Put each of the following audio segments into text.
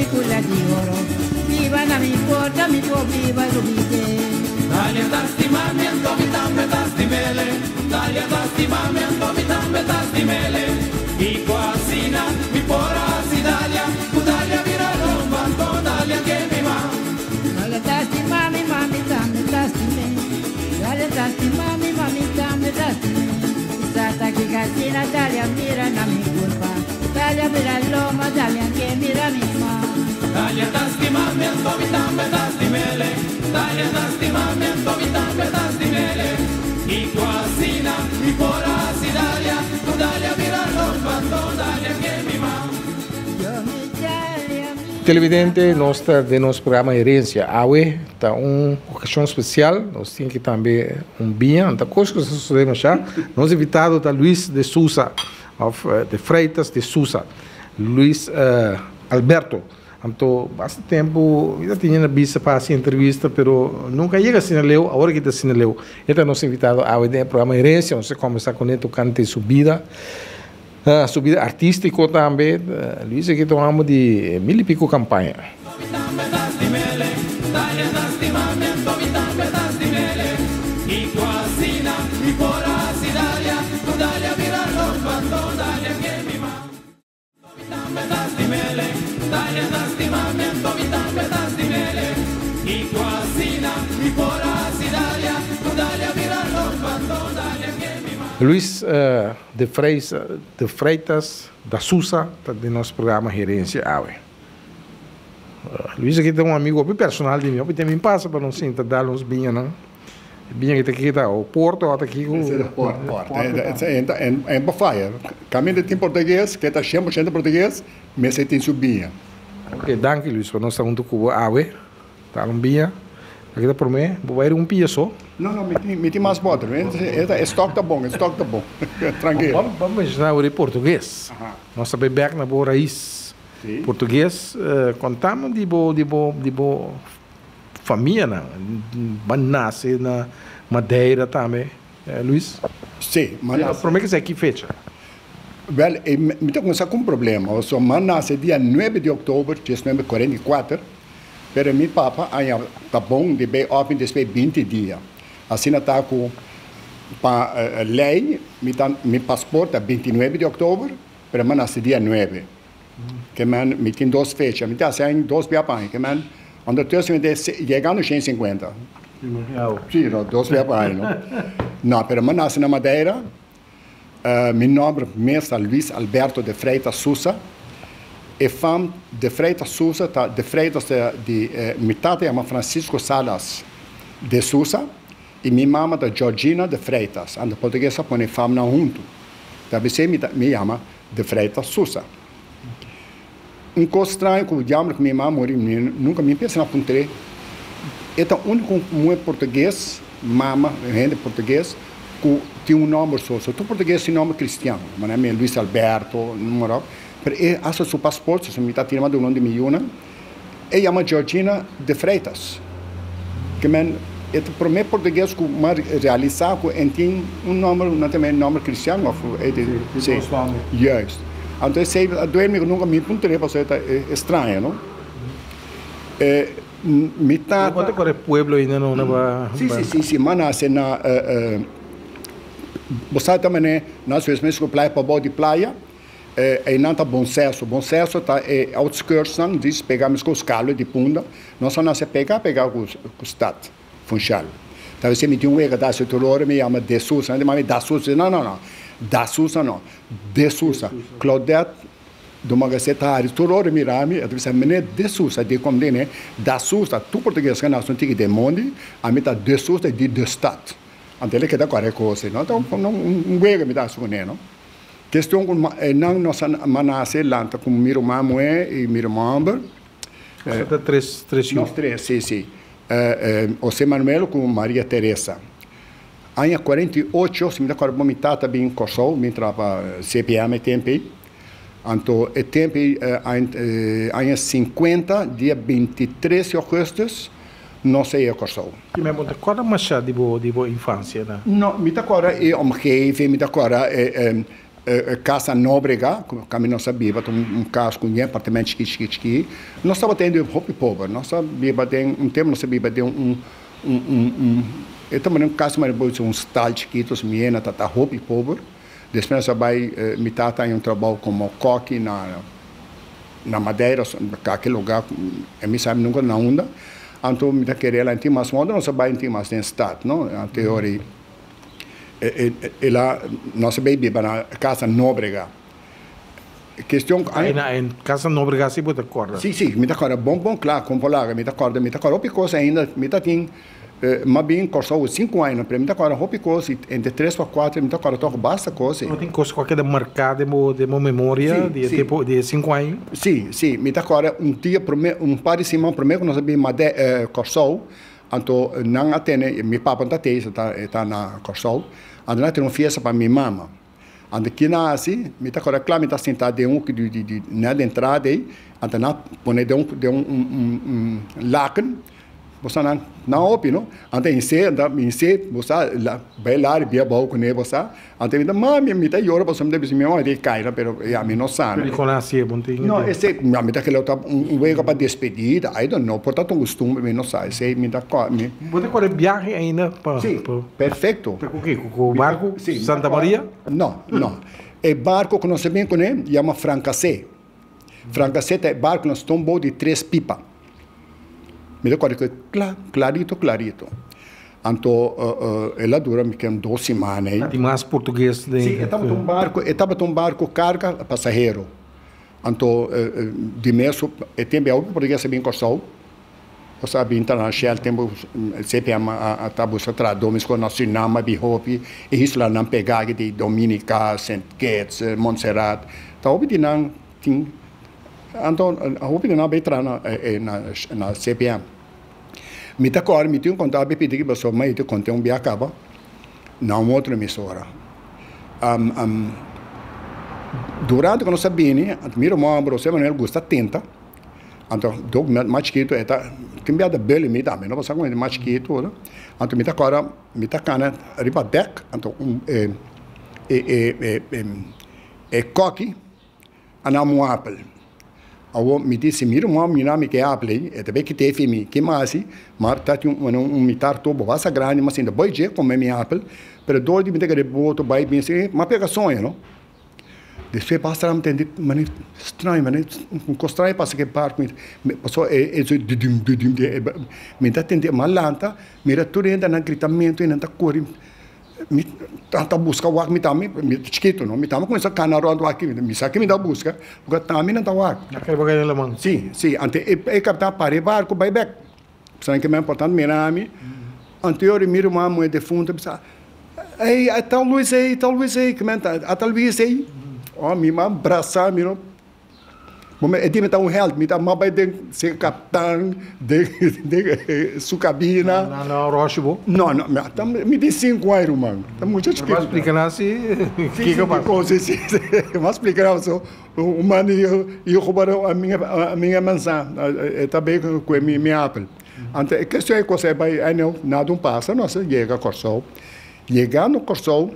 Película di oro. Biba na mi porta, mi por biba lubid'é. Dalia ta stima mi anto mi tambe ta stim'ele Dalia ta stima mi anto mi tambe ta stim'ele Kiko asina mi por hasi Dalia Ku Dalia bira lomba anto Dalia ke mi ma. Dalia ta stima mi ma mi tambe ta stim'é Dalia ta stima mi ma mi tambe ta stim'é Sa ta kiko asina Dalia mira na mi kurpa Dalia bira lomba Dalia ke mira mi ma. Dalia ta stima mi anto mi tambe ta stim'ele Dalia ta stima mi anto mi tambe ta stim'ele Kiko asina mi por hasi Dalia Ku Dalia bira lomba anto Dalia ke mi ma. Yo mi Dalia mi. Televidente, nos ta den nos programa Herencia. Awe ta un ocasion special, nos tin aki tambe un biña, no ta cos cu sa sucede masha. Nos invitado ta Luis de Sousa, of de Freitas de Sousa, Luis Alberto. Anto basta tempo mi ta tene na bista pa haci entrevista, pero nunca a yega asina leu, awor aki ta asina leu. E ta nos invitado awe den e programa Herencia, nos ta combersa cune tocante su bida. Su bida artístiko tambe. Luis aki ta un amo di mil i piko kampaña. Luis De De Freitas da Sousa ta den nos programa Herencia awe. Luis aki ta un amigo hopi personal di mi, hopi tempo mi pasa pa nos sinta dal nos biñanan. E biña ki ta aki ta Oporto o ta aki ku. Oporto. En pa faya. Caminda tin portugues, ke ta 100% portugues, mester tin su biña. Ok, danki Luis pa nos ta hunto ku bo awe. Dal un biña. Aki ta prome, bo bai un pia so? No, no, mi tin mas boter. E stock ta bon, e stock ta bon. Trankilo. Bo a menshona awor e portugues. Nos ta bai bek na bo rais portugues. Konta mi di bo, di bo, di bo famianan. Bo a nase na Madeira tambe, Luis? Si, mi a nase. Prome ke sa ki fecha? Wel, mi ta kuminsá ku un problema. Pasobra mi a nase dia nuebe di oktober 1944. Pero mi papa aña ta bon di bay off mi despues 20 dia. Asina ta cu pa ley mi ta mi paspoort ta 29 di october, pero mi a naci dia 9. Ke men mi tin dos fecha, mi ta haci aña dos bia pa aña. Ke men ondertussen mi ta yegando 150. Si, no, dos bia pa aña no. No, pero mi a naci na Madeira. Mi nomber mes ta Luis Alberto de Freitas Sousa. E fam de Freitas Sousa ta de Freitas di mi tata yama Francisco Salas de Sousa y mi mama ta Georgina de Freitas. Anto portugues a pone famnan hunto. Ta bisey mi ta mi yama de Freitas Sousa. Un kos straño ku jammer ku mi mama muri mi nunka mi pensa na puntr'é. E ta úniko muhé portugues, mama, hende portugues, ku tin un nòmber so. So tur portugues tin nòmber kristian, manera mi Luis Alberto, noem maar op. Pero e hasta su pasport, so mi ta tira mas di un di mi yunan, e yama Georgina de Freitas. Ke men e ta promé portugues ku m'a realisá ku en tin un nòmber, nan ta yama nòmber kristian òf e di, si, juist. Anto esei a duel mi ku nunka mi puntr'é pasobra e ta estraño, no? E mi tata. Bo ta kore pueblo ainda no na ba. Si, si, si, si, m'a nase na, bo sa ta manera nos mes ku playa pabou di playa. Einan ta Bonseso. Bonseso ta e outskirtsnan, dis pega meskos Kalo di Punda. Nos a nase pega pega ku stad Funchal. Ta bisa mi tin un wega ta hasi tur ora mi yama De Sousa. Nan di mami Da Sousa. No no no Da Sousa no De Sousa. Claudette Domagase ta hari tur ora mira mi e ta bisa meneer De Sousa di kom di ne Da Sousa. Tur portugues ka nase un tiki den mondi ami ta De Sousa di de stad. Anto el a keda kore kos no ta un wega mi ta hasi kune no. Kestion ku nan nos a manase lanta ku mi ruman muhé i mi ruman hòmber. Boso ta tres tres yu? Nos tres, si, si. José Manuel ku Maria Teresa. Aña 48, si mi ta kòrda bon, mi tata bin Kòrsou, mi traha pa CPM e tempu ei. Anto e tempu ei, aña 50, dia 23 di ògùstùs, nos a yega Kòrsou. I mi bo ta kòrda masha di bo di bo infansia na? No, mi ta kòrda e omgeving, mi ta kòrda e. Casa Nóbrega, kaminda nos a biba, ta un kas ku un apartamento chikí chikí chikí. Nos tabata hende hopi pober. Nos a biba den un tempu nos a biba den un un un un e ta manera un kas manera bo bisa un stal chikitu, mi hende ta ta hopi pober. Despues nos a bai mi tata haña un trabou komo kòki na na Madeira, kake lugá, e mi sabi nunka na unda. Anto mi ta kere el a inti mas moda nos a bai inti mas den stat, no. Anto e ora ei. El a nos a bay biba na Casa Nobrega. Kestion ku Ai na en Casa Nobrega si bo ta korda? Si, si, mi ta korda bon bon kla kon por laga. Mi ta korda, mi ta korda hopi kos ainda. Mi ta tin mas bien Kòrsou sinku aña, pero mi ta korda hopi kos i entre tres pa kuater mi ta korda tòg basta kos. No tin kos ku a keda marká den bo den bo memoria di e tempu di e sinku aña? Si, si, mi ta korda un dia promé un par di siman promé ku nos a bin Made Kòrsou. Anto nan a tene, mi papa no ta tei, e ta na Kòrsou, anto nan a tene un fiesta pa mi mama. Anto ki nan a hasi, mi ta kòrda kla mi ta sinta den un di nèt di entrada ei, anto nan a pone den un den un laken, bo sa nan nan hopi no, anto hins'é, anto hins'é bo sa bai la riba abou kuné bo sa, Anto mi ta mami, mi ta yora pasobra mi ta bisa mi mama tin kai pero ya mi no sa. Pero kon a hasié bon tin? No, esei mi ta kere ta un wega pa despedida, I don't know, por ta ta un costumbre mi no sa, esei mi ta mi. Bo ta kore biahe ainda pa. Si, perfecto. Ta ku ke? Ku barco Santa Maria? No, no. E barco ku nos a bin kuné yama Francasé. Francasé ta e barco na stoomboot di tres pipa. Mi ta kòrda ku kla, klarito, klarito. Anto el a dura mi ken dos siman ei. Tin mas portugues den. Sí, e tabata un barco, e tabata un barco carga pasahero. Anto di mes e tempu ei hopi portugues a bin Kòrsou. Nos a bin ta na Shell tempu CPM a ta buska trahadó meskos na Surinam a bin hopi e islanan pegá aki di Dominica, Sint Kitts, Montserrat. Ta hopi di nan tin anto hopi di nan a bai traha na CPM. Mi ta kòrda mi tin un konta a pidi pasobra mi a konta un bia kaba na un otro emisora. Durante ku nos a bini mi ruman José Manuel gusta tenta. Anto dok mas chikitu e ta tin bia ta beli mi tambe no pasobra ku mi ta mas chikitu no anto mi ta kòrda mi ta kana riba dèk anto un e e e kòki a nan un apel awor mi di si mi ruman mira mi ku e apel ei e ta bai kit'é fi mi ke mi hasi mi a ta tin un mitar tobo basta grandi mi a sinta bai dje kome mi apel pero dor di mi ta kere boto bai bin mi a pega soño no. Despues basta mi tende manera straño, manera un kos straño pasa ku e barku, pasobra e e dudum dudum mi ta tende mi a lanta mira tur hende nan gritamentu i nan ta kore mi ta buska wak mi tambe mi ta chikitu no mi tambe kuminsá kana rònt wak mi sa ke mi ta buska pasobra tambe nan ta wak. Si si anto e kapitan a para e barku bai bèk. Saben ke mas importante mira ami anterior mi ruman muhe defunto a bisa ey a tal Luis ey tal Luis ey kimen ta a tal Luis ey oh mi a brasa mi no bo e dia mi ta un held mi ta mas bai den se captan den den su cabina nan no roshi bo no no mi tin sinku aña ruman ta mucha chikito bo a splika nan si kiko pasa si si si mi a splika nan so. Un man di e robaron a minha manzan, e ta bay cu e mi apel. Anto e cuestion e cos e bay anyhow, nada un pasa, nos a yega Corsou. Yegando Corsou,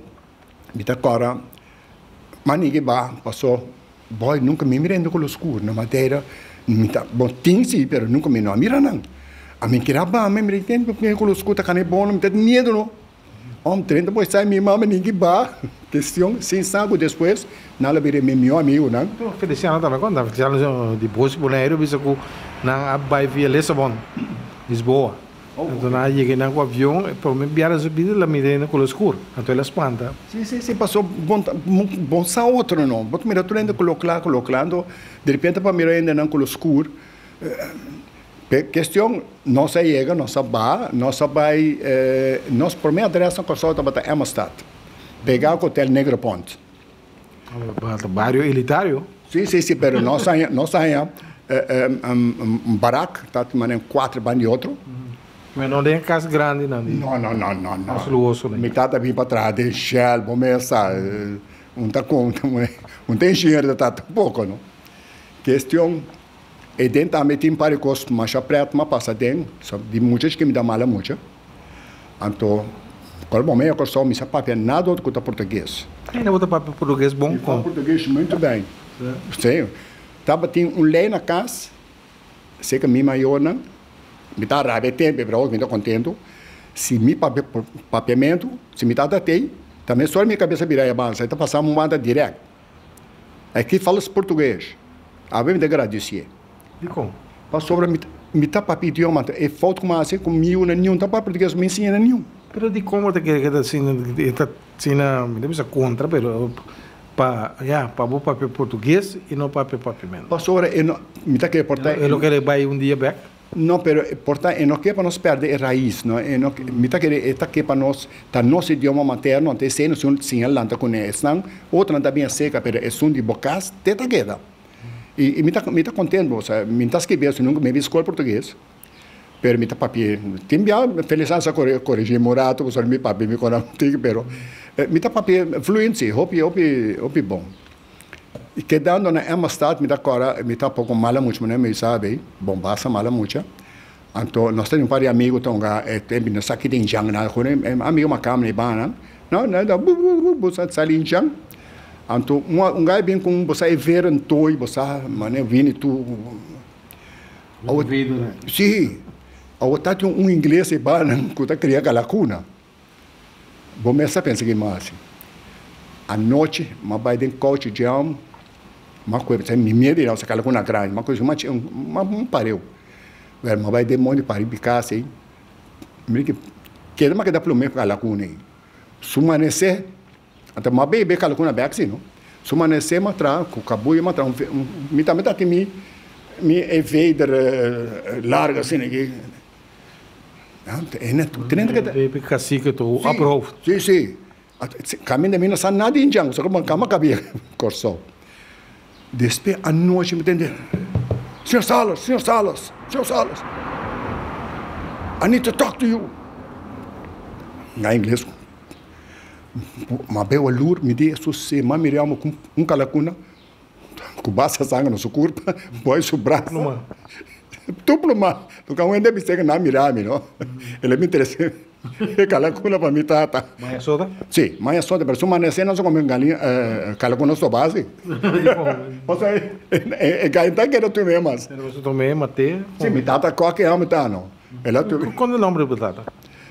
mi ta cora, manigi ba paso, boy nunca mi mira hende cu lo scur na Madeira, mi ta, bon tin si, pero nunca mi no a mira nan. Ami kere a ba, mi mira hende cu lo scur ta cana e bono, mi ta tin miedo no. Om 30 por sai mi mama ningi ba kestion sin sa ku despues nan lo bira mi mihó amigunan. Feliciano tambe konta, Feliciano di Bos Boneiru bisa ku nan a bai via Lissabon, Lisboa. Anto nan a yega einan ku avion, e prome biaha den su bida el a mira hende kolor skur, anto el a spanta. Si, si, si, paso bon ta bon sa otro no, bo ta mira tur hende kolor kla, kolor kla, anto derepente pa mira hendenan kolor skur. P'e kestion nos a yega, nos a ba, nos a bai, nos promé adrès na Kòrsou tabata Emmastad, pegá ku Hotel Negropont. Ta bario elitario. Sí, sí, sí, pero nos a haña, nos a haña un barak, ta manera kuater ban di otro. Pero no den kas grandinan di. No, no, no, no, no. Mas luhoso. Mi tata bin pa traha den Shell, bo mes sa, un ta konta, un ta ingenieru ta tampoko, no. Kestion. E den tambe tin par di kos masha pret ma pasa den, so di mucha chikí mi ta mala mucha. Anto Qual momento eu só me papia nada outro que português. Ainda bo ta papia português bom com? Português muito bem. Sim. Tava tinha um lei na casa, sei que minha maior não, me tá rabia tempo, pero me tá contente. Se mi papiamento, se me tá datei, também só minha cabeça virar a bança, então passamos uma banda direto. Aqui fala-se português. A bem me agradecer. E como? Passou sobre me tá papi idioma, e falta como assim, comigo, nenhum, tá para português, me ensina nenhum. Pero di como te quer que assim, está assim, me deve ser contra, pero pa, ja, pa bo papia português e não papia papiamento. Passou sobre, me tá quer portar. Eu não quero vai um dia back. No, pero porta e não quer para nós perder a raiz, no? E não me tá quer está que para nós, tá nosso idioma materno, até se não se lanta com esse, não, outra não tá bem seca, pero é um de bocas, teta queda. E me tá contente, ou seja, me tá escrevendo, nunca me vi escola português. Pero mi ta papi, tem bia feliz asa corrigir morato, só mi papi mi kona pero mi ta papi fluency, hopi hopi hopi bom. E quedando na Emmastad, mi ta cora, mi ta pouco mala muito, né, mi sabe, bom basta mala muito. Anto, nós temos um par de amigos, então, é, tem nós aqui tem jang na, amigo uma câmera bana. Não, não, não, bu bu bu, bu, sali em jang. Anto, um gai bem com você ver um toy, você, mané, vini tu. Ouvido, né? Sim. Ao tá um inglês e bana, que tá criando a lacuna. Bom, mas pensa que mais. À noite, uma vai den coach jam, uma coisa, me medo de essa lacuna grande, uma coisa, uma um pareu. Well, mas vai demônio para ir casa aí. Me que quer uma que dá plume para a lacuna aí. Sumanece, até uma bebê que a lacuna bem assim, não? Sumanece, matra, com cabuia, matra, um, me também tá me me evader larga assim aqui. En het Baby cacique to opperhoofd. Sim, sim. Caminho de mim não sabe nada em jango, só que cama cabia corso. Despe a noite me entende. Senhor Salas, Senhor Salas, Senhor Salas. I need to talk to you. Na inglês. Ma beu lur me di su se ma miriamo com um calacuna. Com basta sangue no seu corpo, põe seu braço. Pluma. Tu pluma. Tu ca um deve ser na mirami, no? Ele me interessa. Calacuna para mim tata. Mas soda? Sim, mas soda, pero suma nesse não come galinha, calacuna só base. Ou seja, é gaita que era tu mesmo. Pero você tomei, mate. Sim, mi tata qualquer homem tá, não. Ela tu Qual é o nome do tata?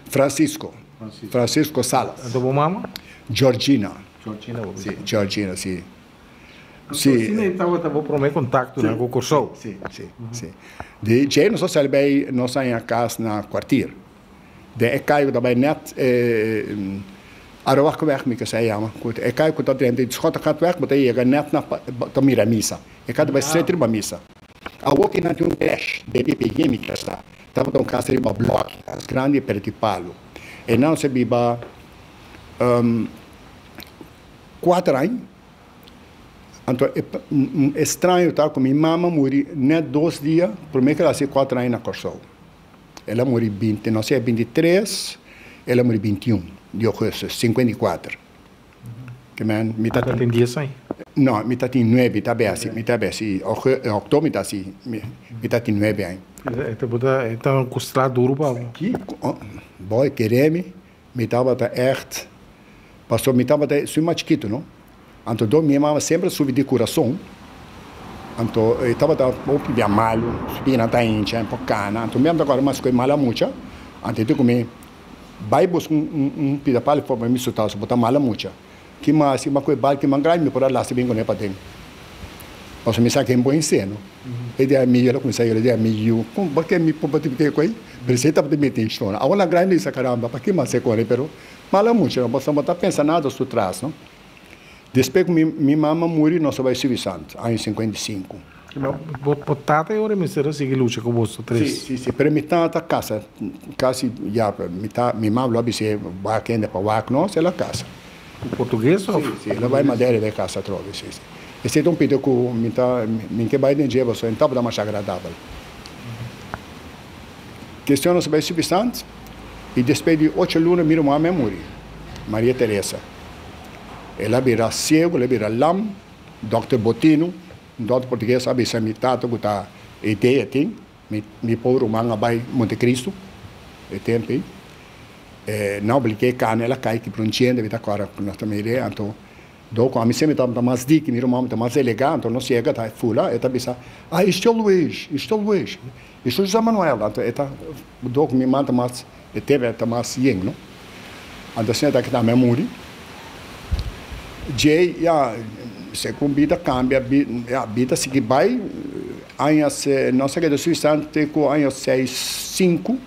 Francisco. Francisco Salas. Então, bom mama? Georgina. Georgina. Sim, Georgina, sim. Sim. Sim. estava estava por meu contato, né, com o Corsou. Sim, sim, sim. De je nós só bij nós em casa na kwartier. De ik kijk daarbij net Arawak mi que se chama. Goed, ik kijk dat de schotten gaat weg, maar je gaat net naar de mira missa. Ik had bij zeter ba missa. A ook na um crash, de BPG mi que está. Tava um casa de bloco, as grande per di palo. E não se biba 4 anos. Então, é, é estranho, tá? Com minha mama morri net 2 dias, por mim que ela 4 anos na Corsou. Ela morreu 20, não sei, 23, ela morreu 21 de agosto, 54. Que man, mi Tá tem 10 anos. Não, mi tá tem 9, tá bem assim, mi tá bem assim, outubro mi tá assim, mi tá tem 9 anos. Então, botar, então, custar duro para. Que, oh, boy, quereme, mi tava tá echt, passou, mi tava tá, sui mais chiquito, não? Então, do minha mama sempre subi de coração. Então, eu estava tá pouco de malo, subi na taincha, um pouco cana. Então, mesmo agora, mas com mala mucha. Antes de comer, vai buscar um pida palo para me soltar, botar mala mucha. Que mas, uma coisa bal que mangra me por lá se bem com para dentro. Posso me sacar em bom ensino. E daí mi ela começa a ir, daí mi eu, com porque mi pompa tipo que coi, precisa de meter em Agora grande isso caramba, para que mais se corre, pero mala mucha, não posso botar pensar nada sur trás, não? Depois que minha mama morreu, nós vai subir santo, em 55. Tata e ora me será seguir luta com você três. Sim, sim, sim. Pero mi tata casa, quase já, mi ta, mi mama logo se vai aqui para o nós, ela casa. O português ou? Sim, sim, ela vai madeira de casa trove, sim, sim. E se um pedido que mi ta, mi que vai den jeba, só então da mais agradável. Questiona sobre subir santo e depois de 8 lunas, minha mãe morreu, Maria Teresa. Ela vira cego, ela vira lam, Dr. Botino, um doutor português, sabe, se mi tato que tá ideia tem, mi pobre manga vai Monte Cristo, e tempo. Nan oblig'é kana, el a kai kibra un djente, mi ta kòrda ku nos ta mir'é, anto dor ku ami semper tabata mas diki, mi ruman ta mas elegá, anto nos yega ta fula, e ta bisa, Ah, este é o Luis, este é o Luis, este é o José Manuel, anto e ta dor ku mi man ta mas, e teve ta mas yen, no. Anto asina ta kita mi a muri. Djei, ya, segun bida kambia, ya, bida sigui bai, aña se, nos a keda Suiza te ku aña seis sinku.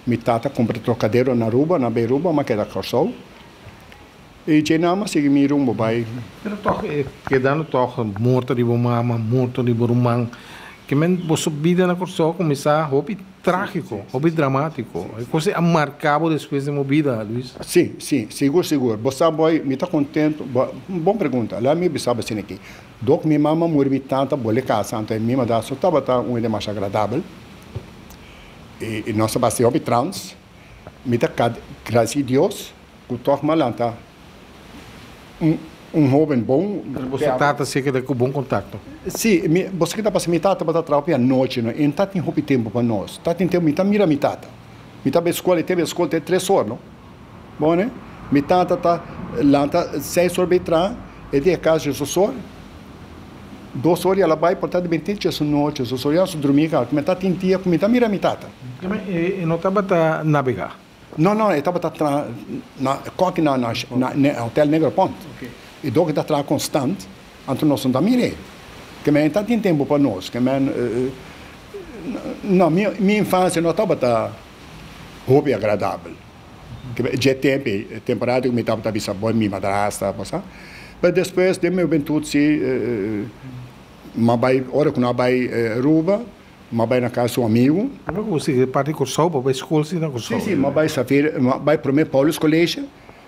Mi tata kumpra trokadero na Aruba, na Beruba, m'a keda Kòrsou. I dje nan m'a sigui mi rumbo bai. Pero tòg e kedando tòg morto di bo mama, morto di bo ruman. Ke men boso bida na Kòrsou a kuminsá hopi trágiko, hopi dramátiko. E kos ei a marká bo despues den bo bida, Luis? Sí, sí, sigur, sigur. Bo sa boy, mi ta kontentu. Bon pregunta. Laat mi bisa bo asina aki. Dok mi mama muri mi tata bole kasa, anto e mi madrastro tabata un hende masha agradabel. I nos a basa hopi trans. Mi ta gradisí Dios ku tòg mi a lanta un hóben bon. Pero boso tata si a keda ku bon kontakto? Sí, mi, boso kita pasa mi tata tabata traha hopi anochi, no? E no tatin hopi tempu pa nos. Tatin tempu mi ta mira mi tata. Mi ta bai skol, e te bai skol te tres or, no? Bon, ne? Mi tata ta lanta seis or bai traha, e di e kas djesos or. Dos or i a bai por ta di binti djes un nochi, dos or i a su drumi ka, mi ta tin dia ku mi ta mira mi tata. E no tabata nabegá? No, no, e tabata traha na kòki na na hotel Negropont. I dor ku e ta traha konstant, anto nos no ta mir'é. Ke men e ta tin tempu pa nos, ke men no, mi infansia no tabata hopi agradabel. Dje tempu ei, temporada ku mi tabata bisa bo mi madrastra, bo sa. Pero despues den mi hubentut si, m'a bai, ora ku no a bai Aruba, m'a bai na kas di un amigu. Ora ku bo sigui parti Kòrsou, bo bai skol si na Kòrsou? Si, si, m'a bai Safir, m'a bai promé Paulus College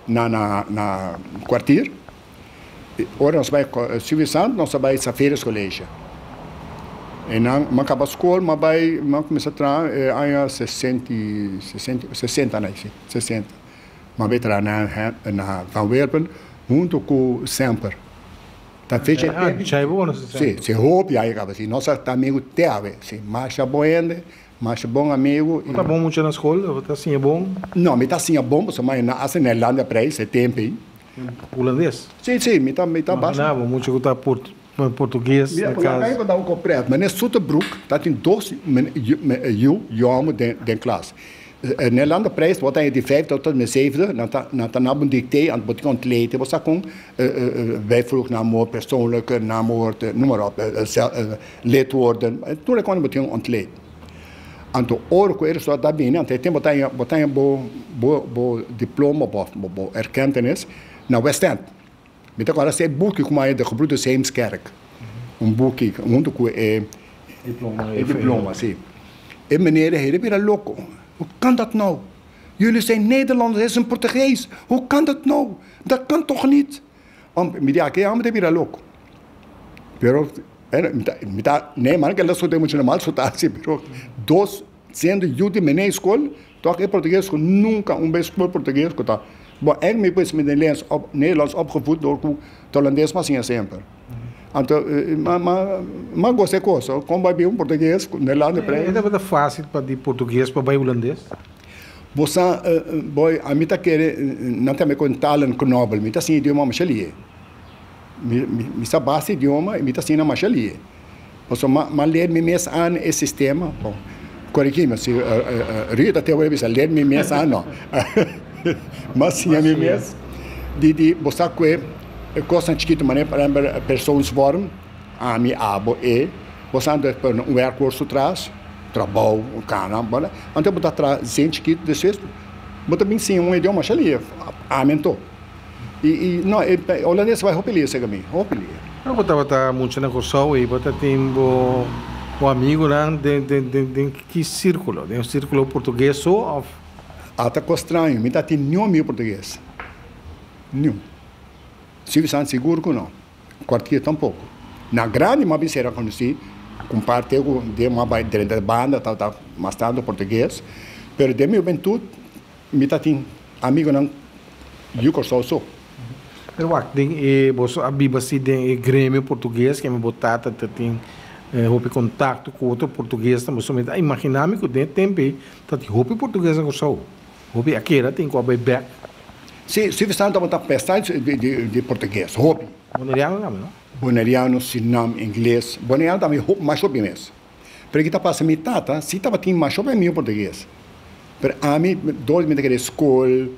na na na Kwartier. Ora nos bai Suffisant nos a bai Saferis College. Einan m'a kaba skol, m'a bai, m'a kuminsá traha e aña sesenta i sesenta sesenta na si, sesenta. M'a bai traha na na Van Werpen huntu ku Semper. Ta fecha e tempu. Chai bo konosé Semper? Si, si hopi aña kaba si. Nos a ta amigu te awe. Si, masha bon hende, masha bon amigu. Bo ta bon mucha na skol? Bo ta siña bon? No, mi ta siña bon pasobra mi a hasi Nederlandia prijs e tempu ei. Hulandes? Si, si, mi ta, mi ta basta. Imagina bo, mucha ku ta portugues na kas. Mira, ku ta un kopret. Meneer Soeterbroek ta tin dos yu yòngu den klas. Nederlander prijs bo ta di vijfde tot en met zevende, nan ta, nan ta na bo dictee, ant bo tin ontleden, bo sa kon bijvoeglijk naamwoord, persoonlijk naamwoord, noem maar op, lidwoorden, tur e kos bo tin ontleed. Anto ora ku e resultado ta bini, anto e tempu bo ta haña bo bo bo diploma bo bo erkentenis na West End. Mi ta kòrda si e buki ku mi a haña de Gebroeders Heemskerk, un buki huntu ku e diploma, si. E meneer heri bira loko, Hoe kan dat nou? Jullie zijn Nederlanders, hij is een Portugees, hoe kan dat nou? Dat kan toch niet? Mi di aki amo ta bira loko. Pero mi ta nee man kila sota mucha normal sota asi pero dos siendo yu di mene skol tok e portugues ku nunka un bes skol portugues ku ta bon ek mi pues mi Nederlands op Nederlands opgevoed door ku ta holandes mi a siña semper anto mi a gosta e kos kon bai bin un portugues ku Nederlande E tabata facil pa di portugues pa bai hulandes? Bo sa boy ami ta kere nan ta me kon talenknobel mi ta siña idioma masha lihe. Mi sa basta idioma i mi ta siña masha lihe. Pasobra m'a leer mi mes aan e sistema. Bon, corregí mi si Ruud ta te bisa leer mi mes aan no. M'a siña mi mes di di bo sa ku e kosnan chikitu manera por ehempel persoonsvorm, ami, abo, e, bo sa anto un werkwoord su tras, trabou, kana, anto bo ta traha zin chikitu despues bo ta bin siña un idioma masha lihe, ami anto. I i no e holandes bai hopi lia sega mi, hopi lia. Ora bo tabata mucha na Kòrsou ei bo ta tin bo bo amigunan den den den den ki sirkulo? Den un sirkulo portugues so òf? A ta kos straño, mi ta tin niun amigu portugues, niun. Silvio Santos sigur ku no, Kwartier tampoko. Na grandi mi a bin sera konosí ku un parte ku den mi a bai drenta banda tabata mas tantu portugues, pero den mi hubentut Mi ta tin amigonan yu Kòrsou so. Pero wak, den e boso a biba si den e gremio portugues, keme bo tata ta tin hopi kontakto ku otro portuguesnan, boso mi ta imaginá mi ku den e tempu ei ta tin hopi portugues na Kòrsou. Hopi akera tin ku a bai bèk. Si, Stuyvesant tabata pèstá di portugues, hopi. Boneriano tambe, no? Boneriano, Surinam, Ingles. Boneriano tambe hopi, mas hopi mes. Pero ki ta pasa, mi tata si tabatin mas hopi amigo portugues. Pero ami, dor di mi ta kere skol,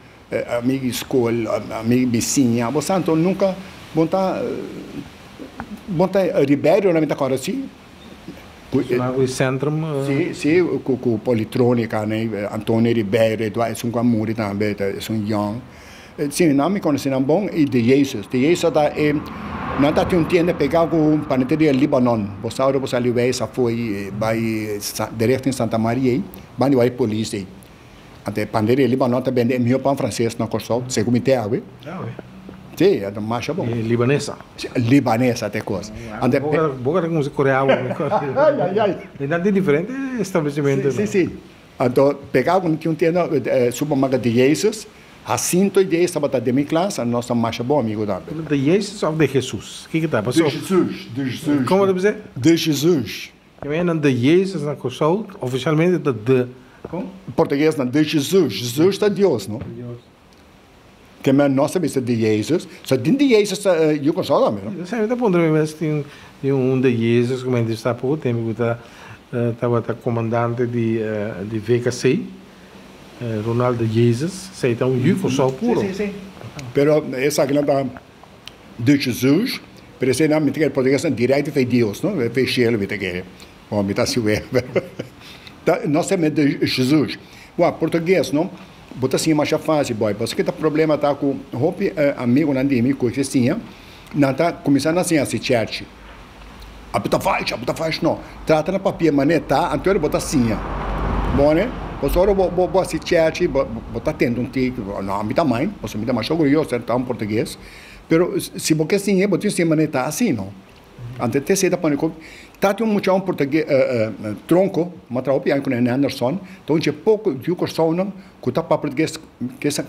amigo di skol, amigo di bisiña, bo sa, anto nunka bo ta, bo ta Ribeiro mi ta kòrda si. Ku e centrum? Si, si, ku Politronica, Antonio Ribeiro, Eduardo, esun ku a muri tambe, esun yòn. Si, nan mi konosé nan bon i de Jesus. De Jesus ta e, nan ta tin un tienda pegá ku panaderia Libanon. Bo sa ora bo sali weis afó ei bai de richting Santa Maria ei, ban di wak e polis ei. Anto e panaderia Libanon ta bende e mihó pan franses na Kòrsou, segun mi te awe. Si, e ta masha bon. E libanesa. Si, libanesa ta e kos. Anto Bo ka ta kumsa korea awe. Ai, ai, ai. E nan tin diferente establesimentonan. Si, si, si. Anto pegá ku tin un tienda supermarket de Jesus, Jacinto i Deis tabata den mi klas, anto nos ta masha bon amigu tambe. De Jesus òf de Jesus? Kiko ta? De Jesus, de Jesus. Komo ta bisa? De Jesus. Ke mei nan de Jesus na Kòrsou ofisialmente ta de, kon? Portugues nan de Jesus, Jesus ta Dios, no? Dios. Ke mei nos ta bisa de Jesus, so den de Jesus ta yu Kòrsou tambe, no? Esei mi ta puntra mi mes, tin un de Jesus ku mi a entrevistá poko tempu ku ta tabata komandante di VKC, Ronald de Jesus, esei ta un yu Kòrsou puro. Si, si, si. Pero esakinan ta de Jesus, pero eseinan mi ta kere portuguesnan directo fe Dios, no? Fe cielo mi ta kere. Bon, mi ta siwe, pero ta nos ta mete de Jesus. Wak, portugues, no? Bo ta siña masha fácil, boy. Pasobra ke ta problema ta ku hopi amigonan di mi ku ke siña, nan ta kuminsá na siña hasi chèrchi. Abo ta fashi, abo ta fashi. No, trata na papia manera ta, anto ora bo ta siña. Bo ne? Pasobra ora bo bo bo hasi chèrchi, bo bo ta tende un tiki, no, ami ta mai, pasobra mi ta masha orguyoso di ta un portugues. Pero si bo ke siña, bo tin siña manera ta asina, no. Anto te esei ta pone ku ta tin un mucha un portugues tronko, mi a traha hopi aña ku Nene Anderson, ta un dje poko yu Kòrsounan ku ta papia portugues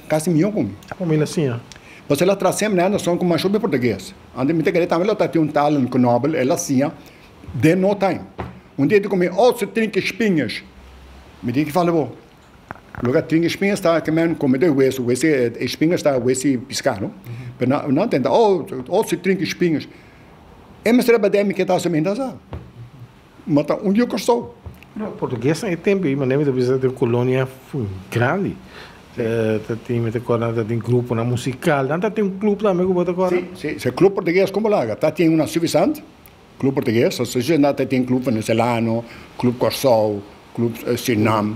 kasi mihó ku mi. Komo el a siña? Pasobra el a traha semper Nene Anderson ku masha hopi portugues. Anto mi ta kere tambe lo ta tin un talent ku nobel, el a siña den no time. Un dia el di ku mi, oh su trinke spinges. Mi di, ki fala bo? Loke a trinke spinges ta ke men kome den wesu, wesu e spinges ta wesu piská no. Pero nan nan tenta, oh oh su trinke spinges. E mester a bade mi ke ta hasi mi ta sa. Ma ta un yu Kòrsou. No, portuguesnan e tempu ei manera mi ta bisa den kolonia grandi. Ta tin mi ta kòrda nan ta tin gruponan musikal. Nan ta tin un klup tambe ku bo ta kòrda? Si, si. Se klup portugues komo laga? Ta tin una Suffisant. Club Portugues, asosiashon ta tin Club Venezolano, Club Kòrsou, Club Surinam,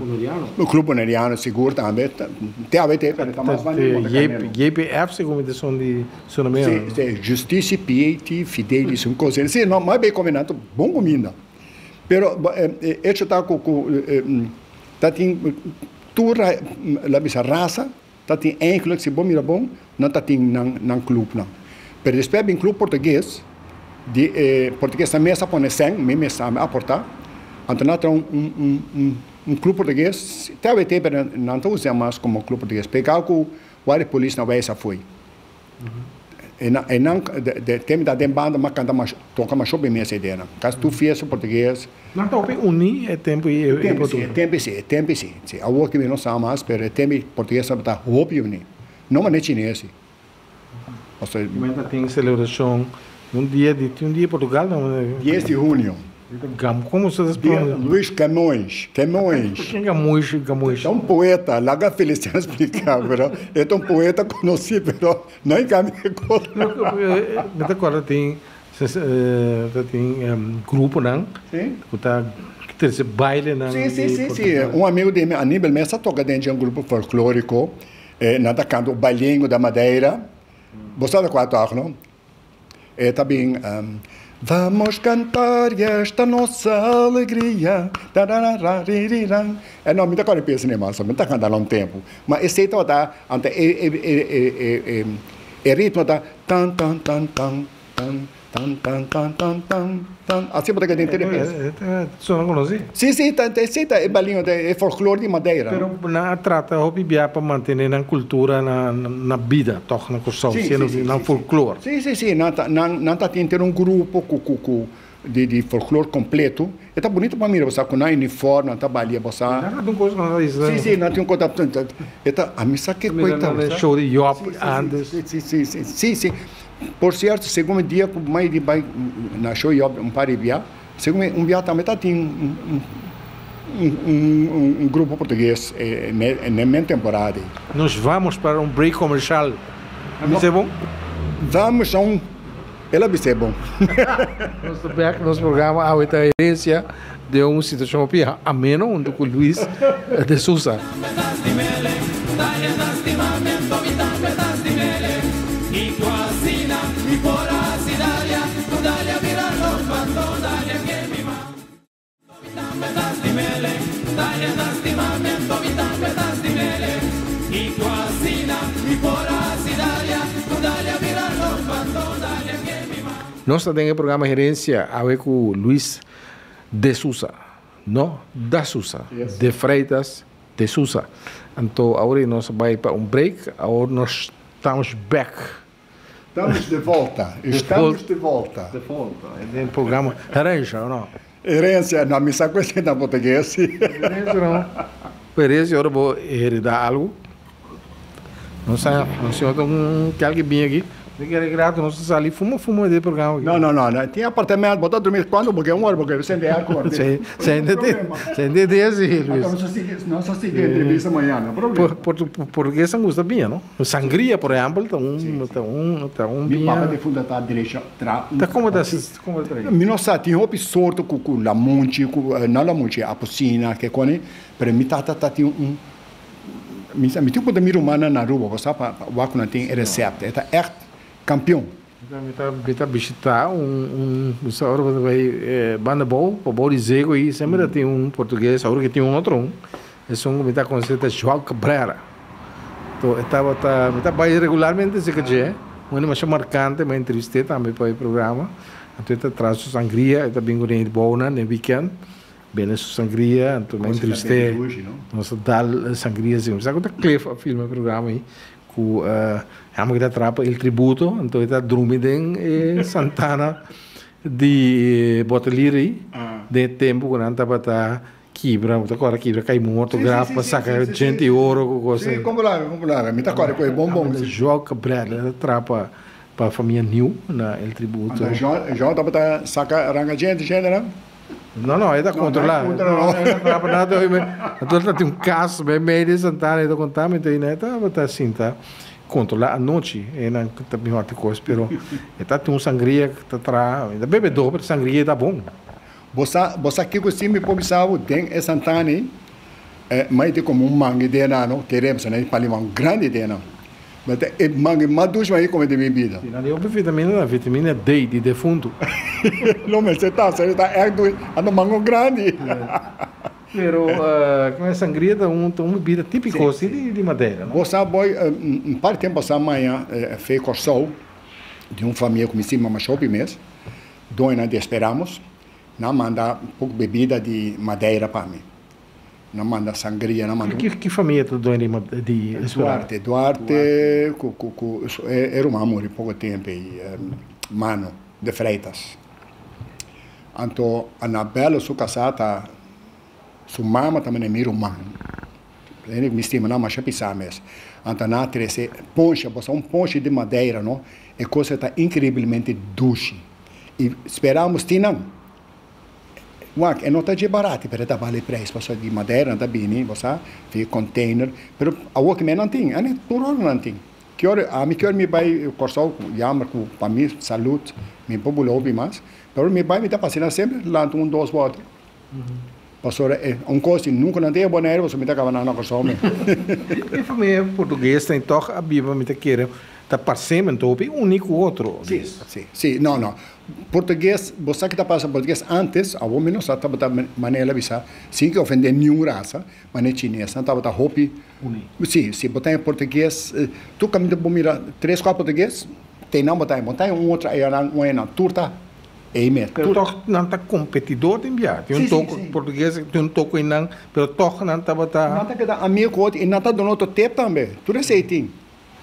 Club Boneriano sigur tambe, te awe te, pero ta mas banda di Monte Carmelo. JPF segun mi ta son di Surinameno. Si, si, Justicia, Pieti, Fidelis, un kos asina. Si, no, mas bay kome nan ta bon kuminda. Pero e echo ta ku ku ta tin tur la bisa rasa ta tin eigenlijk si bo mira bon nan ta tin nan nan clubnan. Pero despues a bin club portugues di e portuguesnan mes a pone sèn, mi mes tambe a aporta, anto nan a traha un un un un club portugues, te awe te pero nan ta usa mas como club portugues, pegao cu wak di polis na wijs a foei. E nan e nan de te mi ta den banda mi a canta mas toca masho bin mes edenan, casi tur fiesta portugues. Nan ta hopi uní e tempu ei e Tempu si, e tempu si, e tempu si. Si, awor ki mi no sa mas, pero e tempu ei portugues tabata hopi uní. No manera chines si. Pasobra. Kimen ta tin selebrashon un dia di, tin un dia Portugal ta un. Dies di hunio. Gam, komo se ta Dia Luis Camões, Camões. Ken Camões, Camões? Ta un poeta, laga Feliciano splika, pero e ta un poeta konosí, pero no e kambia e kos. Mi ta kòrda tin Ta tin gruponan ku ta trese bailenan Sí, sí, sí, sí. Un amigo di mi, Aníbal, mes a toka den dje un grupo folklóriko. Nan ta kanta un bailengo da Madeira. Bo sa ta kua tòg, no? E ta bin, Vamos cantar esta nossa alegria, tarararaririran. E no, mi ta kòrda e piesa nei mas, mi ta kanta na un tempu. Ma esei tabata, anto e e e e e ritmo ta tan tan tan tan. Tan, tan, tan, tan, tan, tan, tan. Así bo ta keda entende pes. Sona konosí. Sí, sí, ta, ta, sí, ta e balinho, ta e folklor di Madeira. Pero nan a trata hopi bia pa mantené nan kultura na, na bida tòg na Kòrsou, Sí, siendo sí, sí, nan sí, folklor. Sí, sí, sí, nan ta, nan, nan ta tin ter un grupo ku, ku, ku. Di folklor kompleto. E ta bunita pa mira, bo sa ku nan uniform, nan ta balia, bo sa. Nan tin un kos ku nan ta bisa. Si, si, nan tin un kos ta, e ta, ami sa ke koi ta. Mira nan show di Job antes. Si, si, si, si, si. Por sierto, segun mi dia ku mai di bai na show Job un par di bia, segun mi un bia tambe ta tin un un un grupo portugues ne men temporada ei. Nos vamos para un break comercial. A bisa e bon? Vamos a un. El a bisa e bon. Nos ta bek nos programa Awe ta Herencia den un situacion hopi ameno hunto cu Luis de Sousa. Nos ta den e programa Herencia awe ku Luis de Sousa, no da Sousa, de Freitas de Sousa. Anto awor nos a bai pa un break, awor nos stamos bek. Estamos de volta, estamos de volta. De volta, den programa Herencia, o no? Herencia, no, mi sa cu esey na portugues. Herencia no. Herencia ora bo hereda algo. No sa, no señor ta un kelke bin aki. Mi kere grato nos ta sali fuma fuma di e programa aki. No, no, no, no. Tin apartamento, bo ta drumi cuando bo ke un ora bo ke sende airco. Si, sende te, sende te asi, Luis. Nos a sigui, nos a sigui entrevista mañana, no problema. Portugues nan gusta biña, no? Sangria, por ehempel, ta un, ta un, ta un Mi biña. papa di funda ta derecho tra un. Ta como ta, como ta trae? Mi no sa, tin hopi sorto cu cu lamunchi, cu no lamunchi, apocina, ke cone, pero mi tata ta tin un, mi sa, mi tin cu puntra mi rumannan na Aruba, bo sa, pa wak cu nan tin e recepta, e ta echt campeon. Mi ta, mi ta bishita un, un, bo sa ora bo ta bay banda abou, pa bou di Zego ahi, semper ta tin un portugues, awor ke tin un otro un. Esun ku mi ta konosé ta João Cabrera. To e tabata, mi ta bai regularmente serka dje, un hende masha markante, mi a entrevist'é tambe pa e programa. Anto e ta traha su sangria, e ta bin ku den e bounan den weekend, bende su sangria, anto mi a entrevist'é, nos ta dal sangria asina. Mi sa ku ta Cliff a filma e programa ei, ku hèmber ku ta traha pa El Tributo, anto e ta drumi den e Santana di Bottelier ei, den e tempu ku nan tabata Kibra, bo ta kòrda kibra kai morto graf pa saka djente i oro ku kos. Sí, kombo laga, kombo laga. Mi ta kòrda ku e bon bon. João Cabrera ta traha pa pa famia Nieuw na El Tributo. Anto João, João tabata saka ranga djente, djente nan? No, no, e ta kontrolá. No, e ta traha pa nada. Anto ta tin un kas meimei di Santana, e ta konta mi, anto e tabata sinta kontrolá anochi. E nan ta bin hòrti kos, pero e ta tin un sangria ku ta traha, e ta bebe dor, pero sangria ta bon. Bo sa, bo sa kiko si mi por bisa bo? Den e santana ei, e mai tin komo un mangi den nan, no? Kere bisa nan e paliman grandi den nan. Ma ta e mangi mas dushi mi a kome den mi bida. Si nan di hopi vitamina ta vitamina D di defuntu. Lo mester ta, sa ta ègt dushi, anto mango grandi. Pero kiko e sangria ta un ta un bebida tipiko si di Madeira, no? Bo sa boy, un par di tempu pasá maña fe Kòrsou di un famia ku mi stima masha hopi mes. Doña di Esperamos, nan manda un poco bebida di Madeira pa mi. Nan manda sangria, nan manda. Ki famia ta doña di Esperamos? Duarte, Duarte cu cu cu e ruman a muri poco tempo ey, Mano de Freitas. Anto Anabella su casá ta su mama ta manda mi ruman. Mi stima nan masha pisá mes. Anto nan a trese ponche, bo sa un ponche di Madeira no, e cosa ta increiblemente dushi. I speramos tin nan. Wak, e no ta dje barati, pero e ta bali prijs, pasobra di Madeira nan ta bini, bo sa, via container. Pero awor ki men nan tin, ane tur ora nan tin. Ki ora, ami ki ora mi bai Kòrsou, jammer ku pa mi salud mi por bula hopi mas, pero mi bai mi ta pasa nan semper lanta un dos bòter. Pasobra e un kos di nunka nan tin e Boneiru pasobra mi ta kaba nan na Kòrsou mi. E famia portugues ta tòg a biba mi ta kere ta parsemen hopi uni ku otro. Si, si, si, no, no. Portugues, bo sa ki ta pasa portugues antes, awor mi no sa tabata manera bisa sin ke ofende niun rasa, manera chinesnan tabata hopi Uni. Si, si bo ta en portugues, tur kaminda bo mira tres kuater portugues, te nan bo ta en, bo ta en un otro ayanan, un ayanan, tur ta. Ei mes. Pero tog nan ta competidor den bia. Tin un toko portugues, tin un toko einan, pero tog nan tabata. Nan ta keda amigo ku otro i nan ta duna otro tep tambe. Tur esei tin.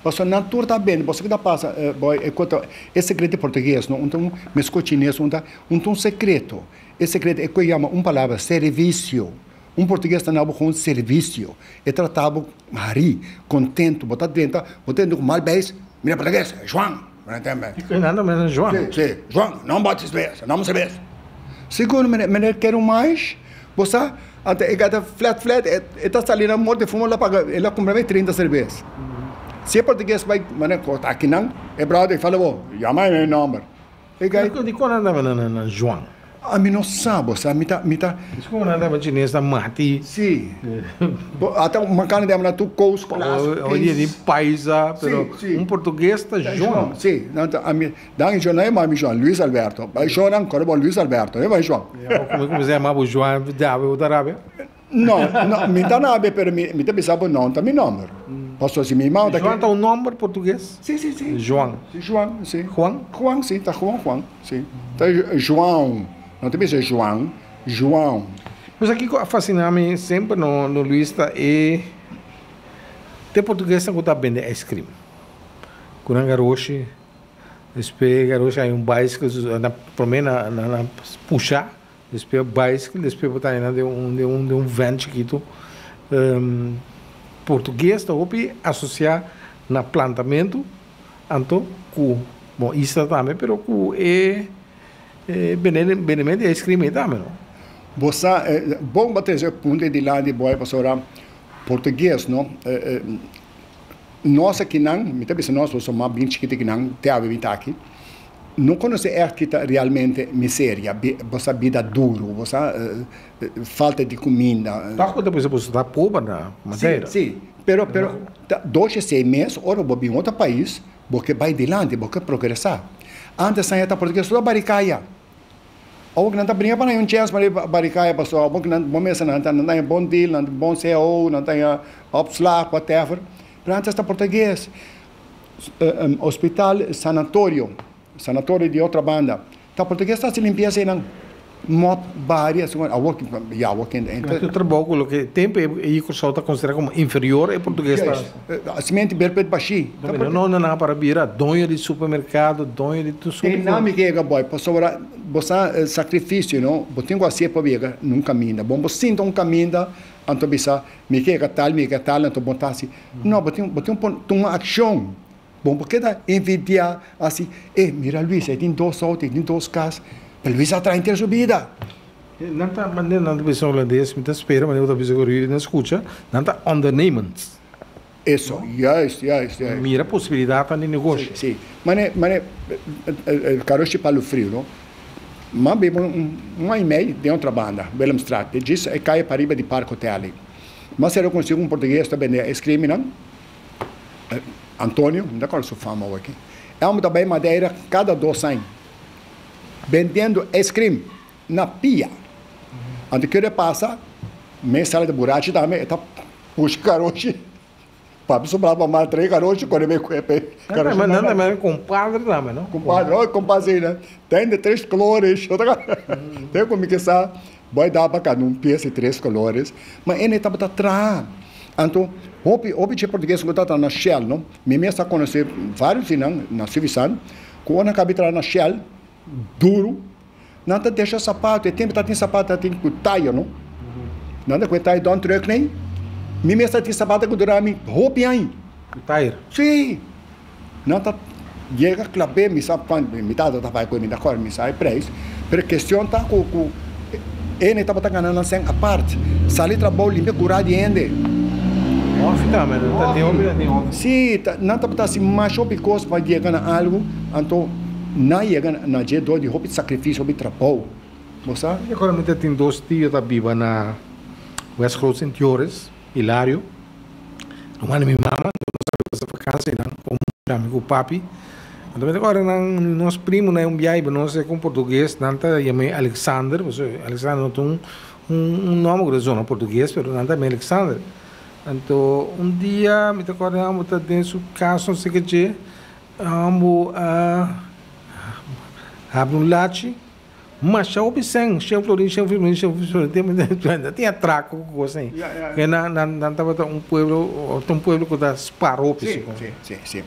Paso nan tur ta bende, boso kita pasa, boy, e kota, e sekreto di portugues, no, un ta un mesko chines, un ta, un ta un sekreto. E sekreto, e ku yama un palabra, servisio. Un portugues ta nabo kon servisio. E trata bo hari, kontentu, bo ta drenta, bo ta drenta ku mal beis, mira portugues, Juan, bo na tende. Nan ta mester Juan. Si, si, Juan, no bati serbes, no serbes. Sigur, meneer, kere un mais? Bo sa, anto e gata flat flat, e ta sali na morto e fuma la paga, el a cumpra me 30 cerveza. Si e portugues bai mane corta akinan, e brother e fala bo, yama e nomber. E gai. Di con nan ta na na Juan? Ami no sa, bo sa, mi ta, mi ta. Di con nan ta na chines ta mati? Si. Bo ata mancando di na tur cos klas. Oye di paisa, pero un portugues ta Juan. Si, nan ta ami. Dan Joan no yama mi Joan, Luis Alberto. Bai Joan ancora bo Luis Alberto, no bai Joan. Como como se yama bo Joan, diabe bo ta rabia? No, no, mi ta rabia pero mi mi ta bisa bo no ta mi nomber. Pasobra si mi mama ta Joan ta un nomber portugues? Si, si, si. Joan. Si, Joan, si. Juan? Juan, si, ta Juan, Juan, si. Ta João, no ta bisa Joan, João. Pues aki cu a fascina mi semper no, no Luis ta e te portuguesnan cu ta bende ice cream. Cu nan garoshi. Despues garoshi hay un bicycle na prome na na pusha despues bicycle despues bo ta haña nan den un den un den un van chikitu. Portugues ta hopi asocia na plantamentu anto ku bon isla tambe pero ku e bendementu di ice cream ei tambe no. Bo sa bon bo trese e punto ei dilanti boy pasobra portugues no. Nos akinan, mi ta bisa nos pasobra mas bien chikito akinan te awe mi ta aki, no konosé ègt ki ta realmente miseria, bo sa bida duru, bo sa falta di kuminda. Tòg bo ta bisa boso ta pober na Madeira. Si, si, pero pero ta dos i seis mes ora bo bin otro pais bo ke bai dilanti, bo ke progresá. Antes nan ya ta portugues tur a barikaya. Awor ku nan ta bringa pa nan un chèns pa barikaya pasobra awor ku nan bo mester nan ta nan ta haña bon deal, nan bon cao, nan ta haña opslag, whatever. Pero antes ta portugues. Hospital sanatorio, sanatorio di otra banda, ta portugues ta hasi limpiesa einan. Mop, bari, awor ku ya awor ku Nan tur trabou ku loke tempu ei Kòrsou ta konsiderá komo inferior e portugues ta. Simenti berpet bashí. No no nan para bira doño di supermerkado, doño di tur sorto. E nami ke yega boy pasobra bo sa sakrifisio no, bo tin ku hasié pa yega na un kaminda. Bon bo sinta un kaminda anto bisa mi ke yega tal mi yega tal anto bo ta hasi. No bo tin bo tin ku tuma akshon. Bon bo keda envidiá hasi e mira Luis e tin dos outo e tin dos kas pero Luis a traha henter su bida. Nan ta manera nan ta bisa holandes mi ta spera manera bo ta bisa ku Rudy nan skucha nan ta ondernemend. Eso, juist, juist, juist. Mira posibilidadnan di negoshi. Si, si. Mane, mane, karoshi palu friu, no? M'a biba un, un aña i mei den otra banda, Willemstraat, e djis e kaya pariba di Park Hotel ei. M'a sera konsi ku un portugues ta bende eskriminnan, Antonio, mi ta kòrda su fama awor aki. E hòmber ta bai Madeira kada dos aña, bendiendo eskrim na pia. Anto kere pasa, mes sala di burachi tambe, e ta Push karoshi. Papi su brava mal trae karoshi kore bay kue pe karoshi. Nan ta manda compadre tambe no. Compadre oh compadre na ten de tres colores. Ten ku mi ke sa boy da pa kada un pies di tres colores ma ene tabata traha. Anto hopi hopi dje portugues ku ta traha na Shell no mi mes a konosé varios di nan na Suvisan ku ora nan kabi traha na Shell duru Nan ta desha sapato, e tempu ta tin sapato ta tin ku taya no. Nan ta ku e taya don truk nei. Mi mes ta tin sapato ku dura mi hopi aña. Ku taya? Si. Nan ta yega klab'é, mi sa kuantu, mi tata ta bai ku e, mi ta kòrda, mi sa e preis. Pero kestion ta ku ku ene tabata gana nan sèn apart. Sali trabou limpia kurá di hende. Òfi tambe, nan ta tin hopi ta tin òfi. Si, nan tabata hasi masha hopi kos pa yega na algu, anto. Nan yega na dje dor di hopi sakrifisio, hopi trabou. Bo sa? Mi acorda mi ta tin dos tio ta biba na West Groot Sint Joris, Hilario. Ruman di mi mama, anto nos a pasa vakansi nan ku mi ku papi. Anto mi ta acorda nan nos primonan un biaha iba nos ku un portugues, nan ta yam'é Alexander, pasobra Alexander no ta un un nomber ku ta zona portugues, pero nan ta yam'é Alexander. Anto un dia mi ta acorda nan bo ta den su kas no sé ke dje. Ambo a habri un lachi. Masha hopi sèn, shen florin, shen florin, shen florin, tin atrako ku kos ei. Ke nan nan nan tabata un pueblo, ta un pueblo ku ta spar hopi Si, si, si, si.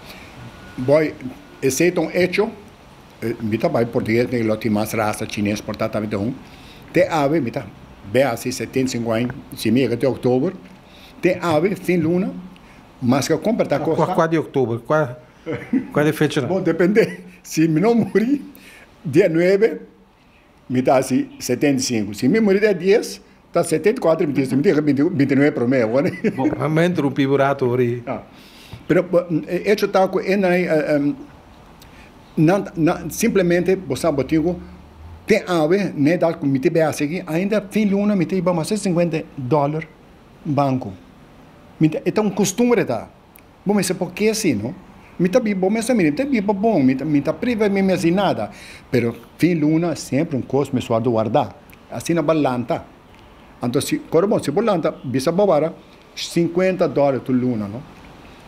Boy, esei ta un echo, mi ta bai portugues mi lo tin mas rasa chines por ta tabata un. Te awe mi ta be hasi 75 aña, si mi yega te oktober, te awe fin luna, maske kompra ta kosta. Kua di oktober? Kua kua di fecha nan? Bon, depende, si mi no muri Dia nuebe mi ta hasi 75. Si mi muri dia dies, ta 74 mi tin, mi tin 29 promé, awor. Bon, mi a interrumpí bo rato ori. Ah. Pero e hecho ta ku e nan, nan, nan simplemente bo sa bo tin ku te awe n'e edat ku mi ta bai hasi aki, ainda fin luna mi ta hiba mas de 50 dòler banko. Mi ta, e ta un kustumbre ta. Bo mester por ke si no? Mi ta biba, bo mes ta mira, mi ta biba bon, mi ta mi ta priva mi mes di nada, pero fin luna semper un kos mi suardu warda, asina bo a lanta. Anto si, kore bon, si bo lanta, bisa bo wara sinkuenta dòler tur luna no,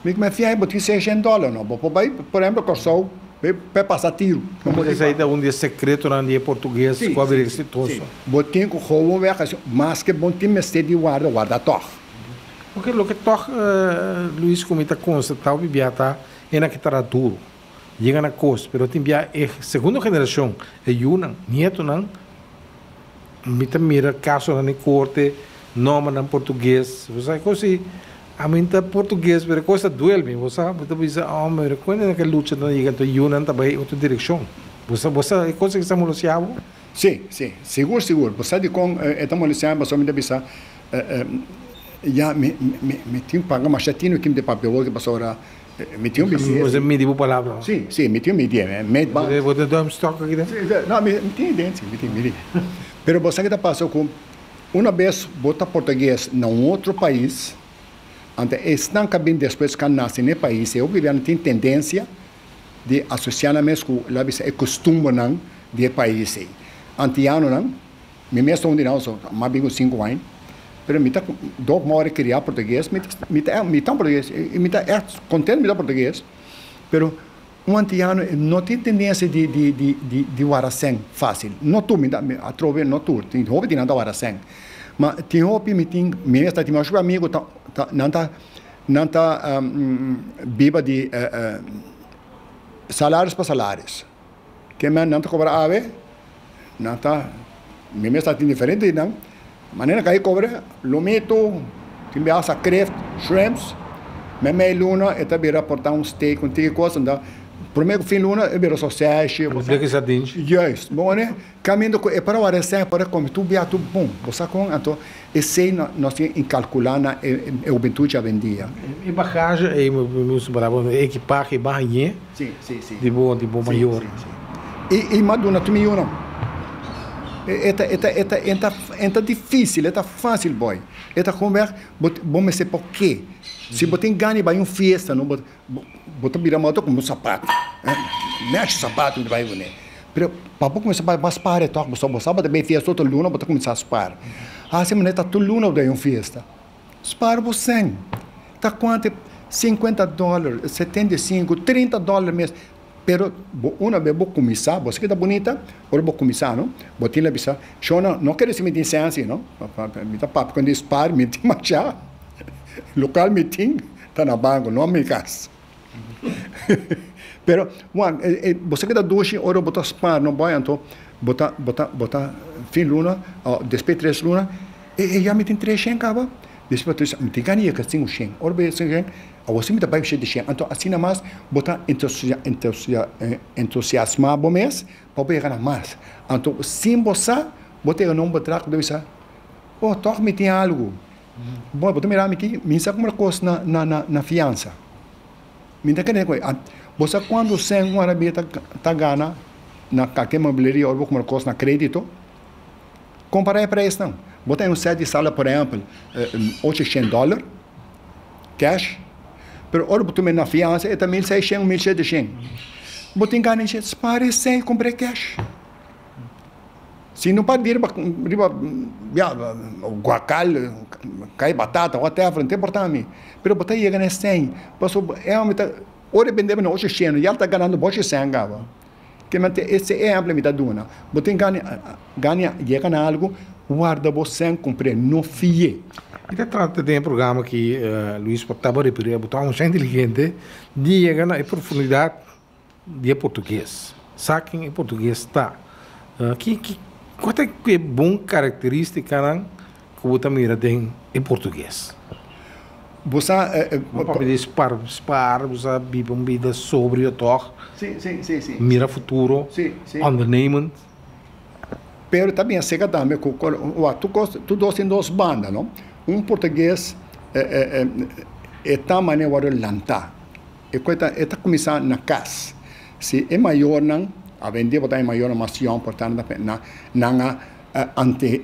mi ku mi fia bo tin seishent dòler no, bo por bai por ehempel Kòrsou bai pa pasa tiru. Esei ta un di e sekretonan di e portugues ku a bira eksitoso. Bo tin ku gewoon wèg hasi, maske bo tin mester di warda, warda tòg. Porque loke tog Luis cu mi ta constata hopi bia ta e na ke tara duro, yega na cos, pero tin bia e segundo generacion, e yunan, nietonan, mi ta mira casonan den corte, nombernan portugues, bo sa e cos si ami ta portugues pero e cos ta duel mi, bo sa, bo ta bisa homber con e na ke lucha ta yega enton yunan ta bay otro direccion, bo sa, bo sa e cos aki sa molestia bo? Si, si, sigur sigur, bo sa dicon e ta molestia mi pasobra mi ta bisa Ya, mi, mi, mi tin paga masha tinu kim de papia woki pasobra mi tin un bisies. Bo ta midi bo palabra. Si, si, mi tin midi, meet ba. Bo ta duimstok aki den? Si, no, mi tin idea, si, mi tin midi. Pero bo sa ke ta pasa ku una bes bo ta portugues na un otro pais, anto esnan ka bin despues ka nase na e pais, e hopi bianan tin tendensia di asosia nan mes ku, laga bisa, e kustumbernan di e pais ei. Antianonan. Mi mes ta un di nan, so mas bien ku sinku aña, pero mi ta dok mori kriá portugues, mi ta mi ta mi ta un portugues i mi ta ègt kontent mi ta portugues, pero un antiano e no tin tendensia di di di di di wara sèn fásil, no tur mi ta atrobe no tur, tin hopi di nan ta wara sèn, ma tin hopi mi tin mi mes ta tin masha amigu ta ta nan ta nan ta biba di salaris pa salaris. Ke men nan ta kobra awe, nan ta, mi mes ta tin diferente di nan, manera ku a kobra lomito, tin biaha sa kreeft, shrimps, memei luna e ta bira por ta un steak, un tiki kos, anto prome ku fin luna e bira soseshe. Bleki sardinchi. Juist, bo wone kaminda ku e por a wara esei por a kome tur biaha tur bon, bo sa kon, anto esei nos tin inkalkulá na e hubentud djawendia. E bagahe ei, mi usa palabra, e ekipahe baha ñe. Sí, sí, sí. Di bo, di bo mayor. Sí, sí, sí. I, i m'a duna tur mi yunan. E ta, e ta, e ta, e ta, e ta difícil, e ta fácil, boy. E ta gewoon weg, bo, bo mester por ke. Si bo tin gana di bai un fiesta, no, bo, bo, bo ta bira moto como un sapato. Mechi sapato mi ta bai kuné. Pero pa bo kuminsá bai, bo a spar e tòg, bo sa bo ta bai fiesta otro luna, bo ta kuminsá spar. Hasi manera ta tur luna bo ta bai un fiesta. Spar bo sèn. Ta kuantu? Sinkuenta dòler, 75, 30 dòler mes. Pero bo una bes bo kuminsá, bo sa ke ta bunita, ora bo kuminsá no, bo tin la bisa, Shona, no kere si mi tin sèn asi no, mi ta papia ku di spar, mi tin machá, lokal mi tin ta na banko, no mi kas. Pero, wak, bo sa ke ta dushi ora bo ta spar no bai anto bo ta, bo ta, bo ta fin luna, despues tres luna, e e ya mi tin tres shen kaba, despues bo ta mi tin gana yega sinku shen, ora bo yega sinku shen, awor si mi ta bai shete shen, anto asina mas bo ta entusiasma bo mes pa bo yega na mas, anto sin bo sa bo ta yega na un bedrag ku bo ta bisa, oh tòg mi tin algu. Bo ta mira mi ki mi sa kumpra kos na na na na fiansa. Mi ta kere ku bo sa kuantu sen un arabia ta ta gana na kake muebleria ora bo kumpra kos na kredito? Kompara e preisnan. Bo ta un set di sala por ehèmpel 800 dòler kèsh, pero ora bo tuma na fiansa e ta 1600 o 1700. Bo tin gana di spara e sen i kumpra e kèsh. Si no pa di riba riba ya guacal, kai batata, whatever, no ta importa mi, pero bo ta yega na e sèn, pasobra e homber ta, ora e bende bo na ocho shen, ya el ta ganando bo ocho sèn kaba. Ke men ese ehèmpel mi ta duna. Bo tin gana gana yega na algu, warda bo sèn kumpr'é, no fi'é. Mi ta trata den e programa aki, Luis, por taba referí, bo ta un masha inteligente di yega na e profundidat di e portugues. Sa ken e portugues ta. Ki ki kua ta e bon karakteristikanan ku bo ta mira den e portugues? Bo sa Bo papia di spar spar, bo sa biba un bida sobrio tòg? Si, si, si, si. Mira futuro, Si, si. ondernemend. Pero ta bin aserka tambe ku wak tur kos tur dos tin dos banda no. Un portugues e ta manera wòrdu lantá. E ku e ta kuminsá na kas. Si e mayornan, awendia bo ta e mayornan mas yòn por tanto nan nan a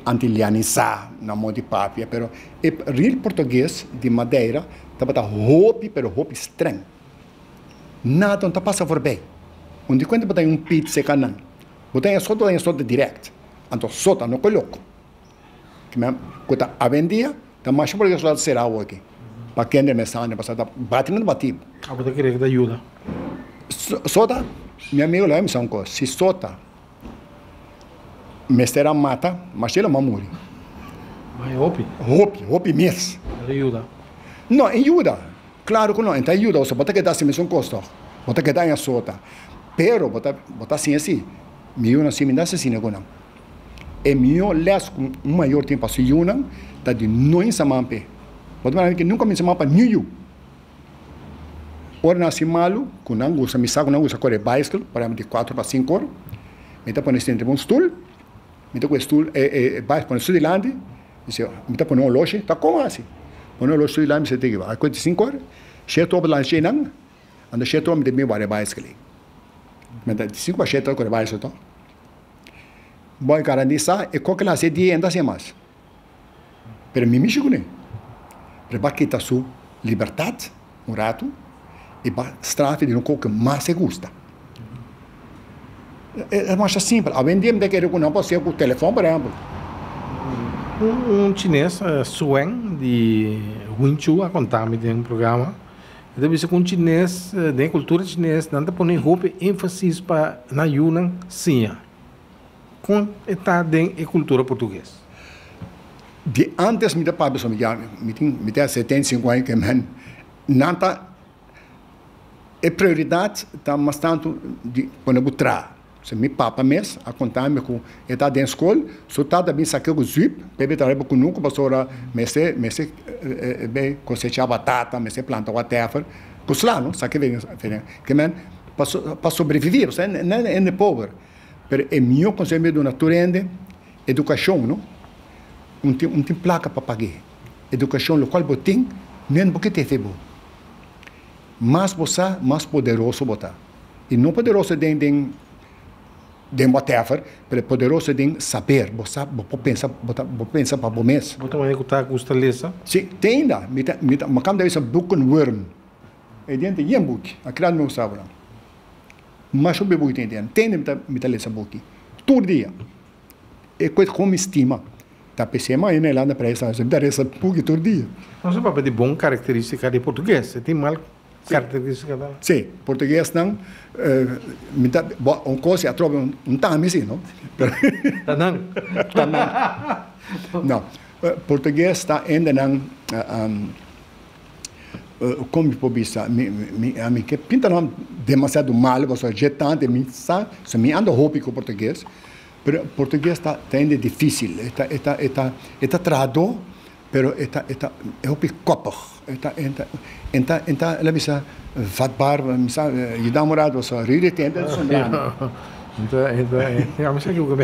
antilianisá nan modo di papia, pero e real portugues di Madeira tabata hopi pero hopi strèng. Nada no ta pasa forbei. Un di kuenta bo ta un pit seka nan, bo ta haña sota bo ta haña sota dirèkt. Anto sota no ku loko. Ku ta awendia ta masha portugues lo ta sera awoki pa kende mester anda pasobra ta bati nan ta bati bo. Abo ta kere ku ta yuda? Sota, mi amigo lo a bisa un kos, si sota mester a mata, masha lo a muri. Ma e hopi? Hopi, hopi mes. El a yuda? No, e yuda. Claro cu no, e ta yuda, bo ta keda haci mesun cos toch, bo ta keda haña sota, pero bo ta bo ta siña si, mi yunan si mi ta asesina cu nan. E mihó les cu un mayor tin pa su yunan ta di no hinsa man p'e. Bo ta mira ki nunca mi hinsa man pa niun yu. Ora nan haci malu, cu nan gusta, mi sa cu nan gusta core bicycle, por ehempel di cuatro pa cinco ora, mi ta pone sinti riba un stoel, mi ta cu e stoel, e bicycle pone su dilanti, Dice, mi ta pone un oloshi, ta como asi? Pone oloshi su dilanti, mi se tiki ba. Cu di cinco ora, shete ora lanshi einan, anto shete ora mi ta bin wara e bicycle ei. Mi ta di cinco pa shete ora cu e bicycle to. Bo garantisa e koke la hasi e dia ei no ta hasi mas. Pero mi mishi cune. Pero ba kita su libertad un rato y ba strafi di un koke mas e gusta. E masha simpel. Awendia mi ta kere ku nan por hasié ku telefòn por ehèmpel. Un chines, Suen di Huinchu a konta mi den un programa. E ta bisa ku un chines, den e kultura chines nan ta pone hopi énfasis pa nan yunan siña. Kon e ta den e kultura portugues? Di ántes mi ta papia so mi ya mi tin mi ta 75 aña ke men nan ta E prioridat ta mas tantu di pone bo traha. Se mi papa mes a konta mi ku e ta den skol, su tata bin sake ku zuip pa e bin traha riba kunuku pasobra mester mester bay kosechá batata, mester planta whatever, ku sla no, sake bin ke men pa pa sobreviví, pasobra nan e hende pober. Pero e mihó konseho mi a duna tur hende, edukashon no, un tin un tin plaka pa pag'é, edukashon lokual bo tin, nen bo ke tefe bo. Mas bo sa, mas poderoso bo ta. I no poderoso den den den whatever, pero poderoso den saber. Bo sa, bo por pensa, bo ta bo pensa pa bo mes. Bo ta manera ku ta gusta lesa? Si, te ainda. Mi ta mi ta mi kamba ta bisa boekenworm. E den ta yen buki. A kila mi gusta bo nan. Masha hopi buki tin den. Te ainda mi ta mi ta lesa buki. Tur dia. E koe kon mi stima. Ta p'esei mañana el anda presa, mi ta resa buki tur dia. Nos a papia di bon karakteristika di portugues, e tin mal karakteristika tambe? Si, portuguesnan, mi ta, bo, un kos si atrobe un tami si, no? Ta nan. Ta nan. No, portugues ta hendenan, kon mi por bisa, mi, mi, ami ke pinta nan demasiado mal, pasobra dje tantu mi sa, so mi anda hopi ku portugues. Pero portugues ta ta hende dificil, e ta e ta e ta e ta trahador pero e ta e ta e hopi koppig, e ta e ta e ta e ta el a bisa vatbaar mi sa yuda un rato pasobra riri tempo e ta sombra mi. Mi sa kico ke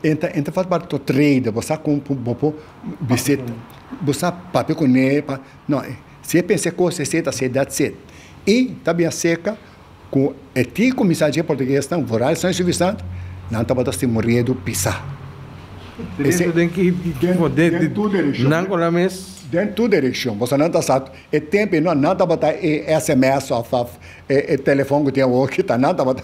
E ta e ta vatbaar tot reden, bo sa kon bo por bis'é bo sa papia kuné pa no si e pensa e kos esei ta esei that's it i ta bin aserka. Ku e tin kuminsá dje portuguesnan vooral San Suvisant, nan tabata stima un redu pisá. Redu den ki den tur direkshon. Nan ku nan mes? Den tur direkshon. Pasobra nan ta sa e tempu ei no nan tabata e sms òf òf e telefòn ku tin awor ki ta nan tabata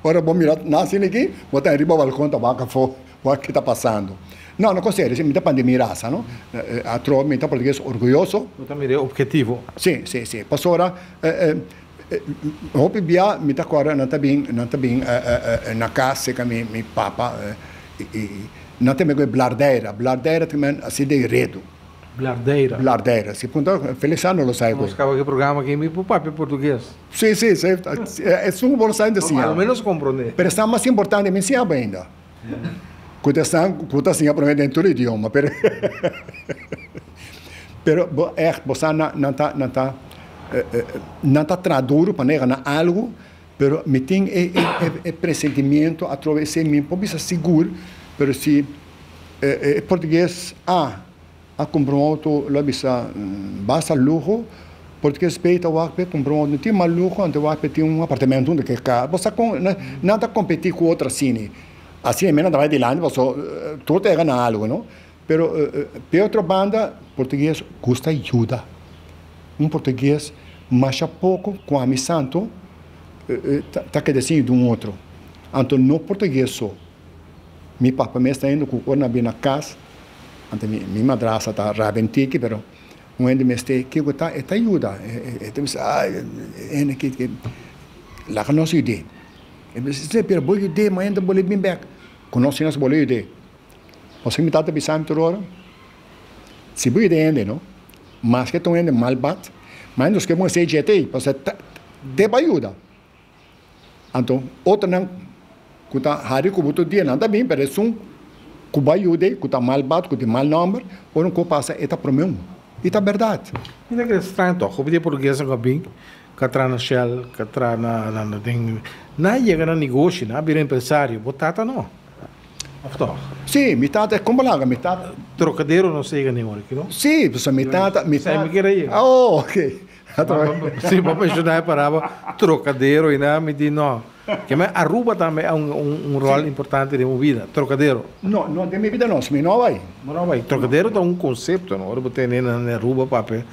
ora bo mira nan asina aki bo ta riba balkon ta wak afó wak ki ta pasando. No no konseri si mi ta pandemia rasa no atrobe mi ta portugues orguyoso. Bo ta mira e objetivo. Si si si pasobra. Hopi bia mi ta kòrda nan ta bin nan ta bin na kas serka mi mi papa i nan ta mira ku e blardeira, blardeira ta men asi den redu. Blardeira. Blardeira, si punta Feliciano lo sa Nos kaba ku e programa aki mi por papia portugues. Si si si esun ku bo lo sa inda siña. A lo menos komprondé. Pero esnan mas importante mi siña bo ainda. Ku ta esnan ku ta siña promé den tur idioma pero pero bo ègt bo sa nan nan ta nan ta nan ta traha duru pa nan gana algu pero mi tin e e presentimiento atrobe esei mi por bisa sigur pero si e portugues a a kumpra un outo lo a bisa basta luho portugues b ta wak p'e kumpra un outo no tin mas luho anto wak p'e tin un apartamento unda ke ka bo sa kon nan ta kompetí ku otro asina asina mi nan ta bai dilanti pasobra tur ta yega na algu no pero p'e otro banda portugues gusta yuda un portugues masha poko ku ami santo ta keda sin yuda un otro anto no portugues so mi papa mes ta hende ku ora nan bini na kas Anto mi madrasa ta rabia un tiki pero un hende mester kiko ta e ta yuda e ta bisa ay hende ki laga nos yud'é e bisa si pero bo yud'é mañana ta bolbe bin bek ku nos tin nos bolbe yud'é pasobra mi tata bisa mi tur ora si bo yuda hende no maske ta un hende malbat mañana nos ke bon esei djete ei pasobra te bo a yuda. Anto otronan ku ta hari ku bo tur dia nan ta bin, pero esun ku bo a yuda ei, ku ta mal bat, ku tin mal nòmber, ora un kos pasa e ta promé un. I ta bèrdat. Mi ta kere straño tòg, hopi di e portuguesnan ku a bin, ku a traha na Shell, ku a traha na den, nan a yega na negoshi, nan a bira empresario, bo tata no? Òf tòg? Sí, mi tata, kon bo laga mi tata. Trocadero no sa yega ni ora aki, no? Sí, pasobra mi tata, mi tata. Sa mi kere yega. Oh, oké. Si bo mencioná e palabra trocadero y nan mi di no. Ke men Aruba tambe a un un rol importante den bo bida, trocadero. No, no den mi bida no, mi no a bai. Bo no a bai. Trocadero ta un concepto no, ora bo tene na Aruba papia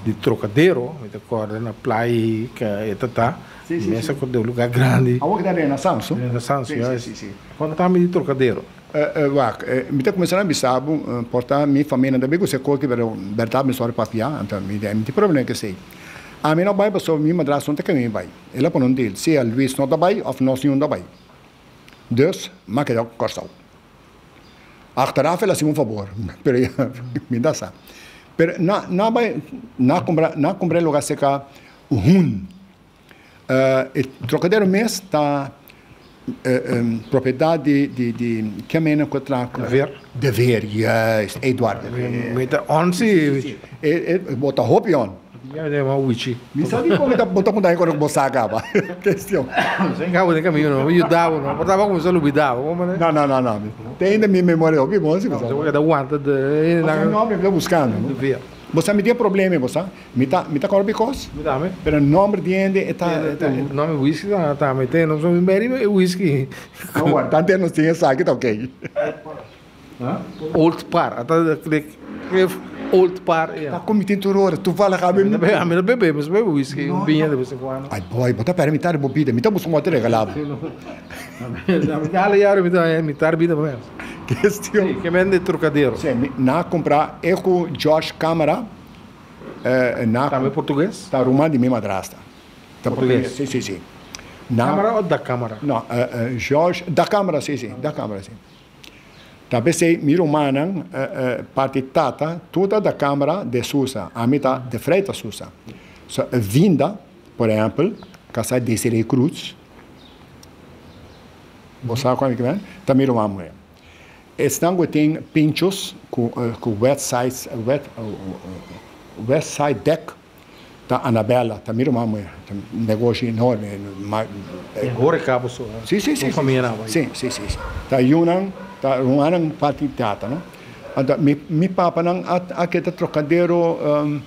di trocadero, mi ta corda na playa ke e ta ta, mi a corda un lugar grandi. Awor ke ta Renaissance. Renaissance, juist. Conta mi di trocadero. Wak, mi ta kuminsá na bisa bo, por ta mi famia nan ta bin ku se koki, pero bèrdat mi sòri papia, anto mi mi tin problema ku esei. Ami no bai pasobra mi madrastra no ta kere mi bai. El a pone un deal, sea Luis no ta bai òf nos niun ta bai. Dus, mi a keda Kòrsou. Achteraf el a hasi mi un fabor, pero ya mi ta sa. Pero nan nan a bai, nan a kumpra nan a kumpra e lugar serka Hun. E Trocadero mes ta propiedad di di di ke menen ku a traha De Veer. De Veer, juist, Eduard de Veer. Mi ta on si. E bo ta hopi on. Ya mi ta wichi. Mi sa dikon mi ta bo ta punta ora ku bo sa kaba. Kestion. Sin kaba den kaminda no, mi yuda bo no, por tabata kuminsá lubida bo, komo No, no, no, no. Te ainda mi memoria hopi bon si bo sa. Bo keda wanta de. Pasobra e nomber mi ta buskando. De Veer. Bo sa mi tin e problema, bo sa. Mi ta mi ta kòrda bikos. Mi tambe. Pero nomber di hende e ta e ta. Nomber whisky ta tambe ten nos mi beri e whisky. No wor tante nos tin esaki ta ok. Old par ata klik cliff old par ya. Ta kon mi tin tur ora toevallig awe mi. Ami ta bebe mi sa bebe whisky un biña de bes en cuando. Ay boy bo ta perde mitad di bo bida mi ta busca un otro regala bo. Mi ta hala yari mi ta mitad di bida mes. Kestion. Ke men di trocadero. Si mi na cumpra e cu Josh Camara. Na Tambe portugues? Ta ruman di mi madrasta. Ta portugues? Si, si, si. Na Camara o da Camara? No, George, da Camara, si, si, da Camara, si. Ta p'esei mi rumannan parti tata tur ta da Camara de Sousa, ami ta de Freitas Sousa. So, Vinda, por ehempel, kasá Desiree Cruz, bo sa ku ami ke men, ta mi ruman muhé. Esnan ku tin pinchos ku west side west side deck ta Anabella ta mi ruman muher ta un negoshi enorme. E horeca boso Si si si famia nan bai. Si si si ta yunan ta rumannan parti tata no anto mi mi papanan a keda trocadero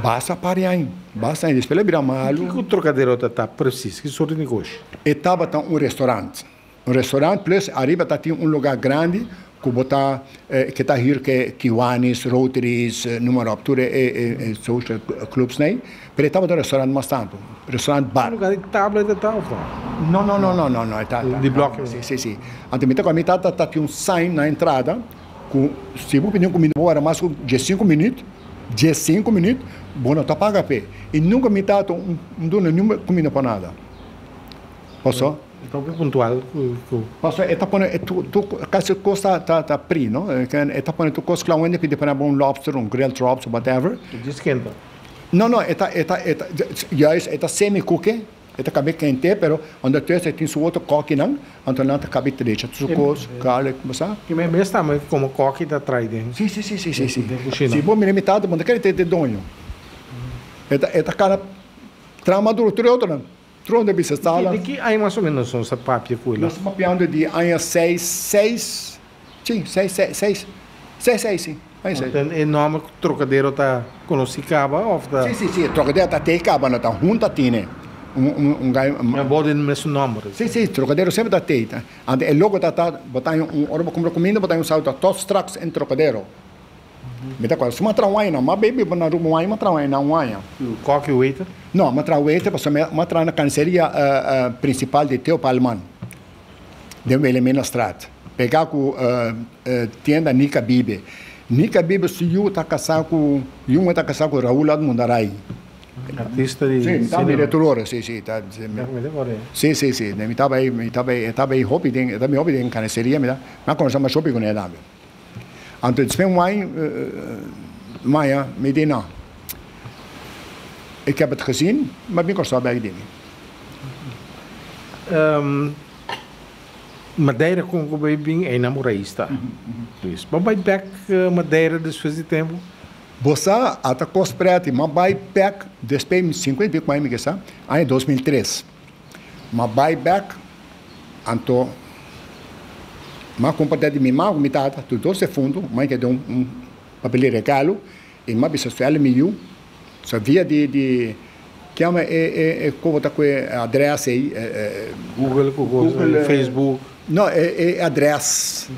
basta par di aña basta aña despues el a bira malu. Kiko trocadero ta ta precies ki sort di negoshi? E tabata un restaurant. Un restaurant plus ariba ta tin un lugar grandi cu bo ta ke ta huur ke Kiwanis, Rotaries, noem maar op, tur e social clubs nei, pero e tabata un restaurant mas tanto, restaurant bar. Un lugar di tabla e ta ta of no? No, no, no, no, no, no, e ta, Di blok. Si, si, si. Anto mi ta mi tata ta tin un sign na entrada cu si bo pidi un cuminda bo wara mas cu diescinco minuut. 15 minuut, bo no ta paga p'e. I nunka mi tata un duna niun kuminda pa nada. Paso. E ta hopi puntual ku. Paso e ta pone tur kasi kos ta ta pri no. E ta pone tur kos kla wende pidi pa un lobster, un grilled lobster, whatever. E djis kenta. No no e ta e ta e ta juist e ta semi kuke. E ta kabe kente pero ondertussen e tin su otro kokinan anto nan ta kabe trecha su kos garlic bo sa. I mi mes tambe komo koki ta trai den. Si si si si si si. Den kushina. Si bo mira mi tata bo no ta kere te doño. E ta e ta kana traha maduro tur e otronan. Tur ondo bisa sala. Di ki aña mas o menos nos ta papia ku el? Nos ta papiando di aña seis seis si seis seis seis seis seis si. E nòmber Trocadero ta konosí kaba òf ta? Sí, sí, sí, Trocadero ta tei kaba, no ta hunta tine un un gai. Ma bo den mesun nòmber. Sí, sí, Trocadero semper ta tei. Anto e logo ta ta, bo ta haña un, ora bo kumpra kuminda bo ta haña un saludo tot straks in Trocadero. Mi ta kòrda, suma traha un aña nan, m'a baby bo na Aruba un aña, m'a traha un aña nan un aña. Kòki waiter? No, m'a traha waiter pasobra mi a traha na carniceria principal di Theo Palman. Den Wilhelminastraat, pegá ku tienda Nica Bibe. Nica Bibe su yu ta kasá ku, yu muhé ta kasá ku Raúl Admundaray. Artista di Sí, mi ta sinema. mira tur ora, sí, sí. Ta, sí, sí, sí. Mi ta bai, mi ta bai, e ta bai hopi den, e ta bai hopi den carniceria, mi ta, mi a konosé masha hopi kuné tambe. Anto despues un aña, un aña, mi di no, ik heb het gezien, mi a bin Kòrsou bèk di mi. Madeira kon ku bai bin einan bo rais ta. Luis, bo bai bek Madeira despues di tempu? Bo sa ata kos preti, m'a bai bek despues mi 50 i pico aña mi ke sa, aña 2003. M'a bai bek anto m'a kumpra di mi mama ku mi tata tur dos defuntu, m'a keda un papel di regalo i m'a bisa suela mi yu. So via di di kiama e e e kobo ta ku e adres ei e Google ku kos Google Facebook. No e e adres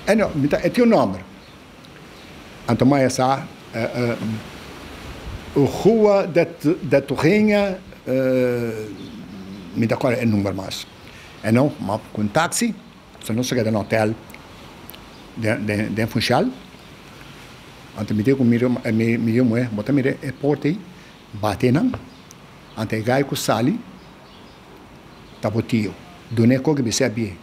e no mi ta e tin un nomber anto maya sa Rua de Torrinha mi ta kòrda e number mas e no ma ku un taxi so nos a keda na hotel den den den Funchal. Anto mi di ku mi mi yu muhé, bo ta mira e porta ei, bati nan, anto e gai ku sali ta bo tio, dun'é koke bis'é abie.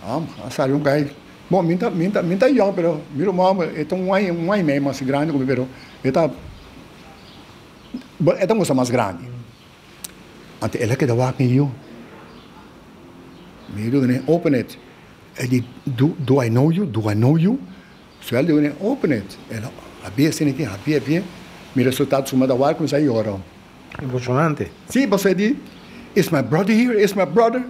A sali un gai, bon mi ta mi ta mi ta yòn pero mi ruman e ta un aña un aña i mei mas grandi ku mi pero e ta e ta mucha mas grandi. Anto el a keda wak mi yu, mi yu di kuné open it, e di do do I know you, do I know you? Su el di wene open it. El a habia asina aki, habia, habia. Mi resultado su mada wak cuminsa yora. Emocionante. Si, pasobra e di, Is my brother here? Is my brother?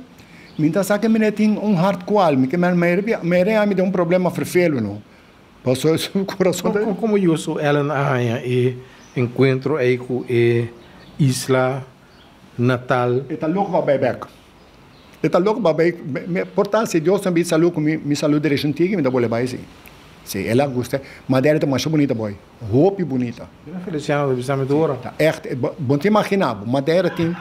Mi ta sa ke mene tin un hart kual. Mi ke men mere ami den un problema fervelo no. Pasobra su kurason ta. Komo yu su Ellen a haña e enkuentro ei ku e isla natal? E ta loko pa bai bek. E ta loko pa bai, por ta si Dios ta mi salu ku mi salu direccion tigi mi ta bole bai si. Si, el a gusta. Madera ta masha bunita boy, hopi bunita. Mira Feliciano ta bisa mi tur ora. Ta echt, bo no ta imagina bo, Madera tin,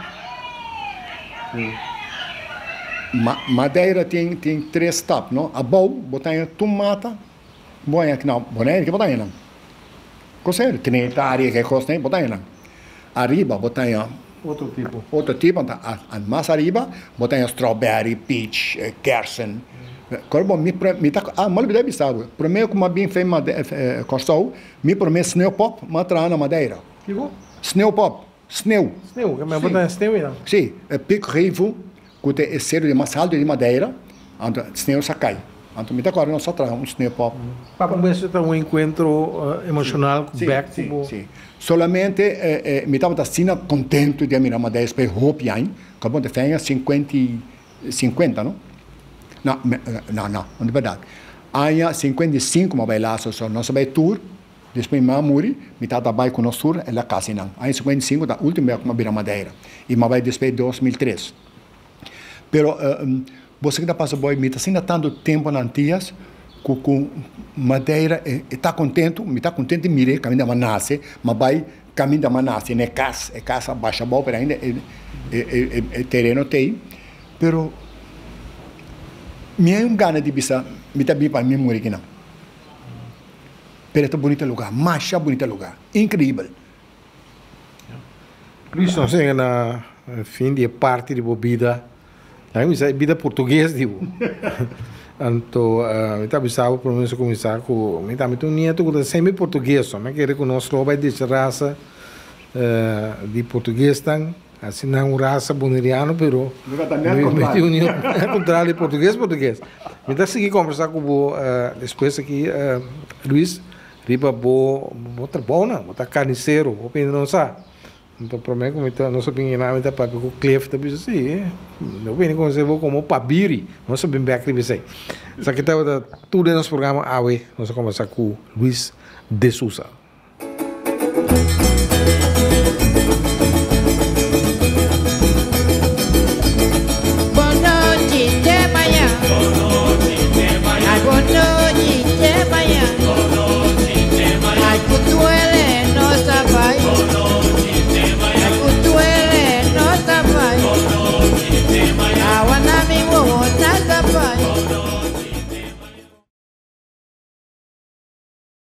Madera tin tin tres stap no, abou bo ta haña tur mata, bo haña no, Bonaire ke bo ta haña nan? Kos ei, Trinitaria ke kos nei bo ta haña nan. Ariba bo ta haña. Otro tipo. Otro tipo, anto mas ariba bo ta haña strawberry, peach, kersen. Kor bo mi mi ta ah mi a olbida bisa bo, prome ku mi a bin fe Kòrsou, mi prome sneeuwpop mi a traha na Madeira. Kiko? Sneeuwpop, sneu. Sneu, ke men bo ta haña sneu einan? Si, e Pik Revo ku ta e seru di mas altu di Madeira, anto sneu sa kai. Anto mi ta kòrda nos a traha un sneeuwpop. Papa un bes ta un enkuentro emoshonal ku bèk ku bo. Si, si. Solamente mi tabata asina kontentu di a mira Madeira despues hopi aña, kòrda bo ta fenga sinkuenta i sinkuenta no? No, no, no, no ta bèrdat. Aña 55 mi a bai laso, so nos a bai tur, despues mi mama muri, mi tata a bai ku nos tur, el a kasa einan. Aña 55 ta ultimo bes ku mi a bira Madeira i mi a bai despues 2003. Pero bo sa ki ta pasa boy, mi ta sinta tantu tempu na Antillas ku ku Madeira e ta kontentu, mi ta kontentu di mir'é kaminda mi a nase, mi a bai kaminda mi a nase na e kas, e kas a basha abou pero ainda e tereno t'ei, pero mi hay un gana di bisa mi ta biba pa mi muri kinan. Pero ta bunita lugá, masha bunita lugá. Inkreibel. Luis, nos a yega na fin di e parti di bo bida. Laga mi bisa e bida portugues di bo. Anto mi ta bisa bo prome nos a kuminsá ku mi tambe tin un nieto ku ta semi portugues. Mi a kere ku nos lo bai decha rasa di portuguesnan. Asina un rasa boneriano pero mi tin un nieto kontrario di portugues portugues. Mi ta sigui kombersá ku bo despues aki Luis riba bo bo trabounan. Bo ta karnisero, hopi hende no sa. Anto promé ku mi ta nos a bin einan mi ta papia ku Cliff ta bisa si no bini konosé bo komo pabiri nos a bin bèk riba esei. Esaki tabata tur den nos programa awe nos a kombersá ku Luis de Sousa.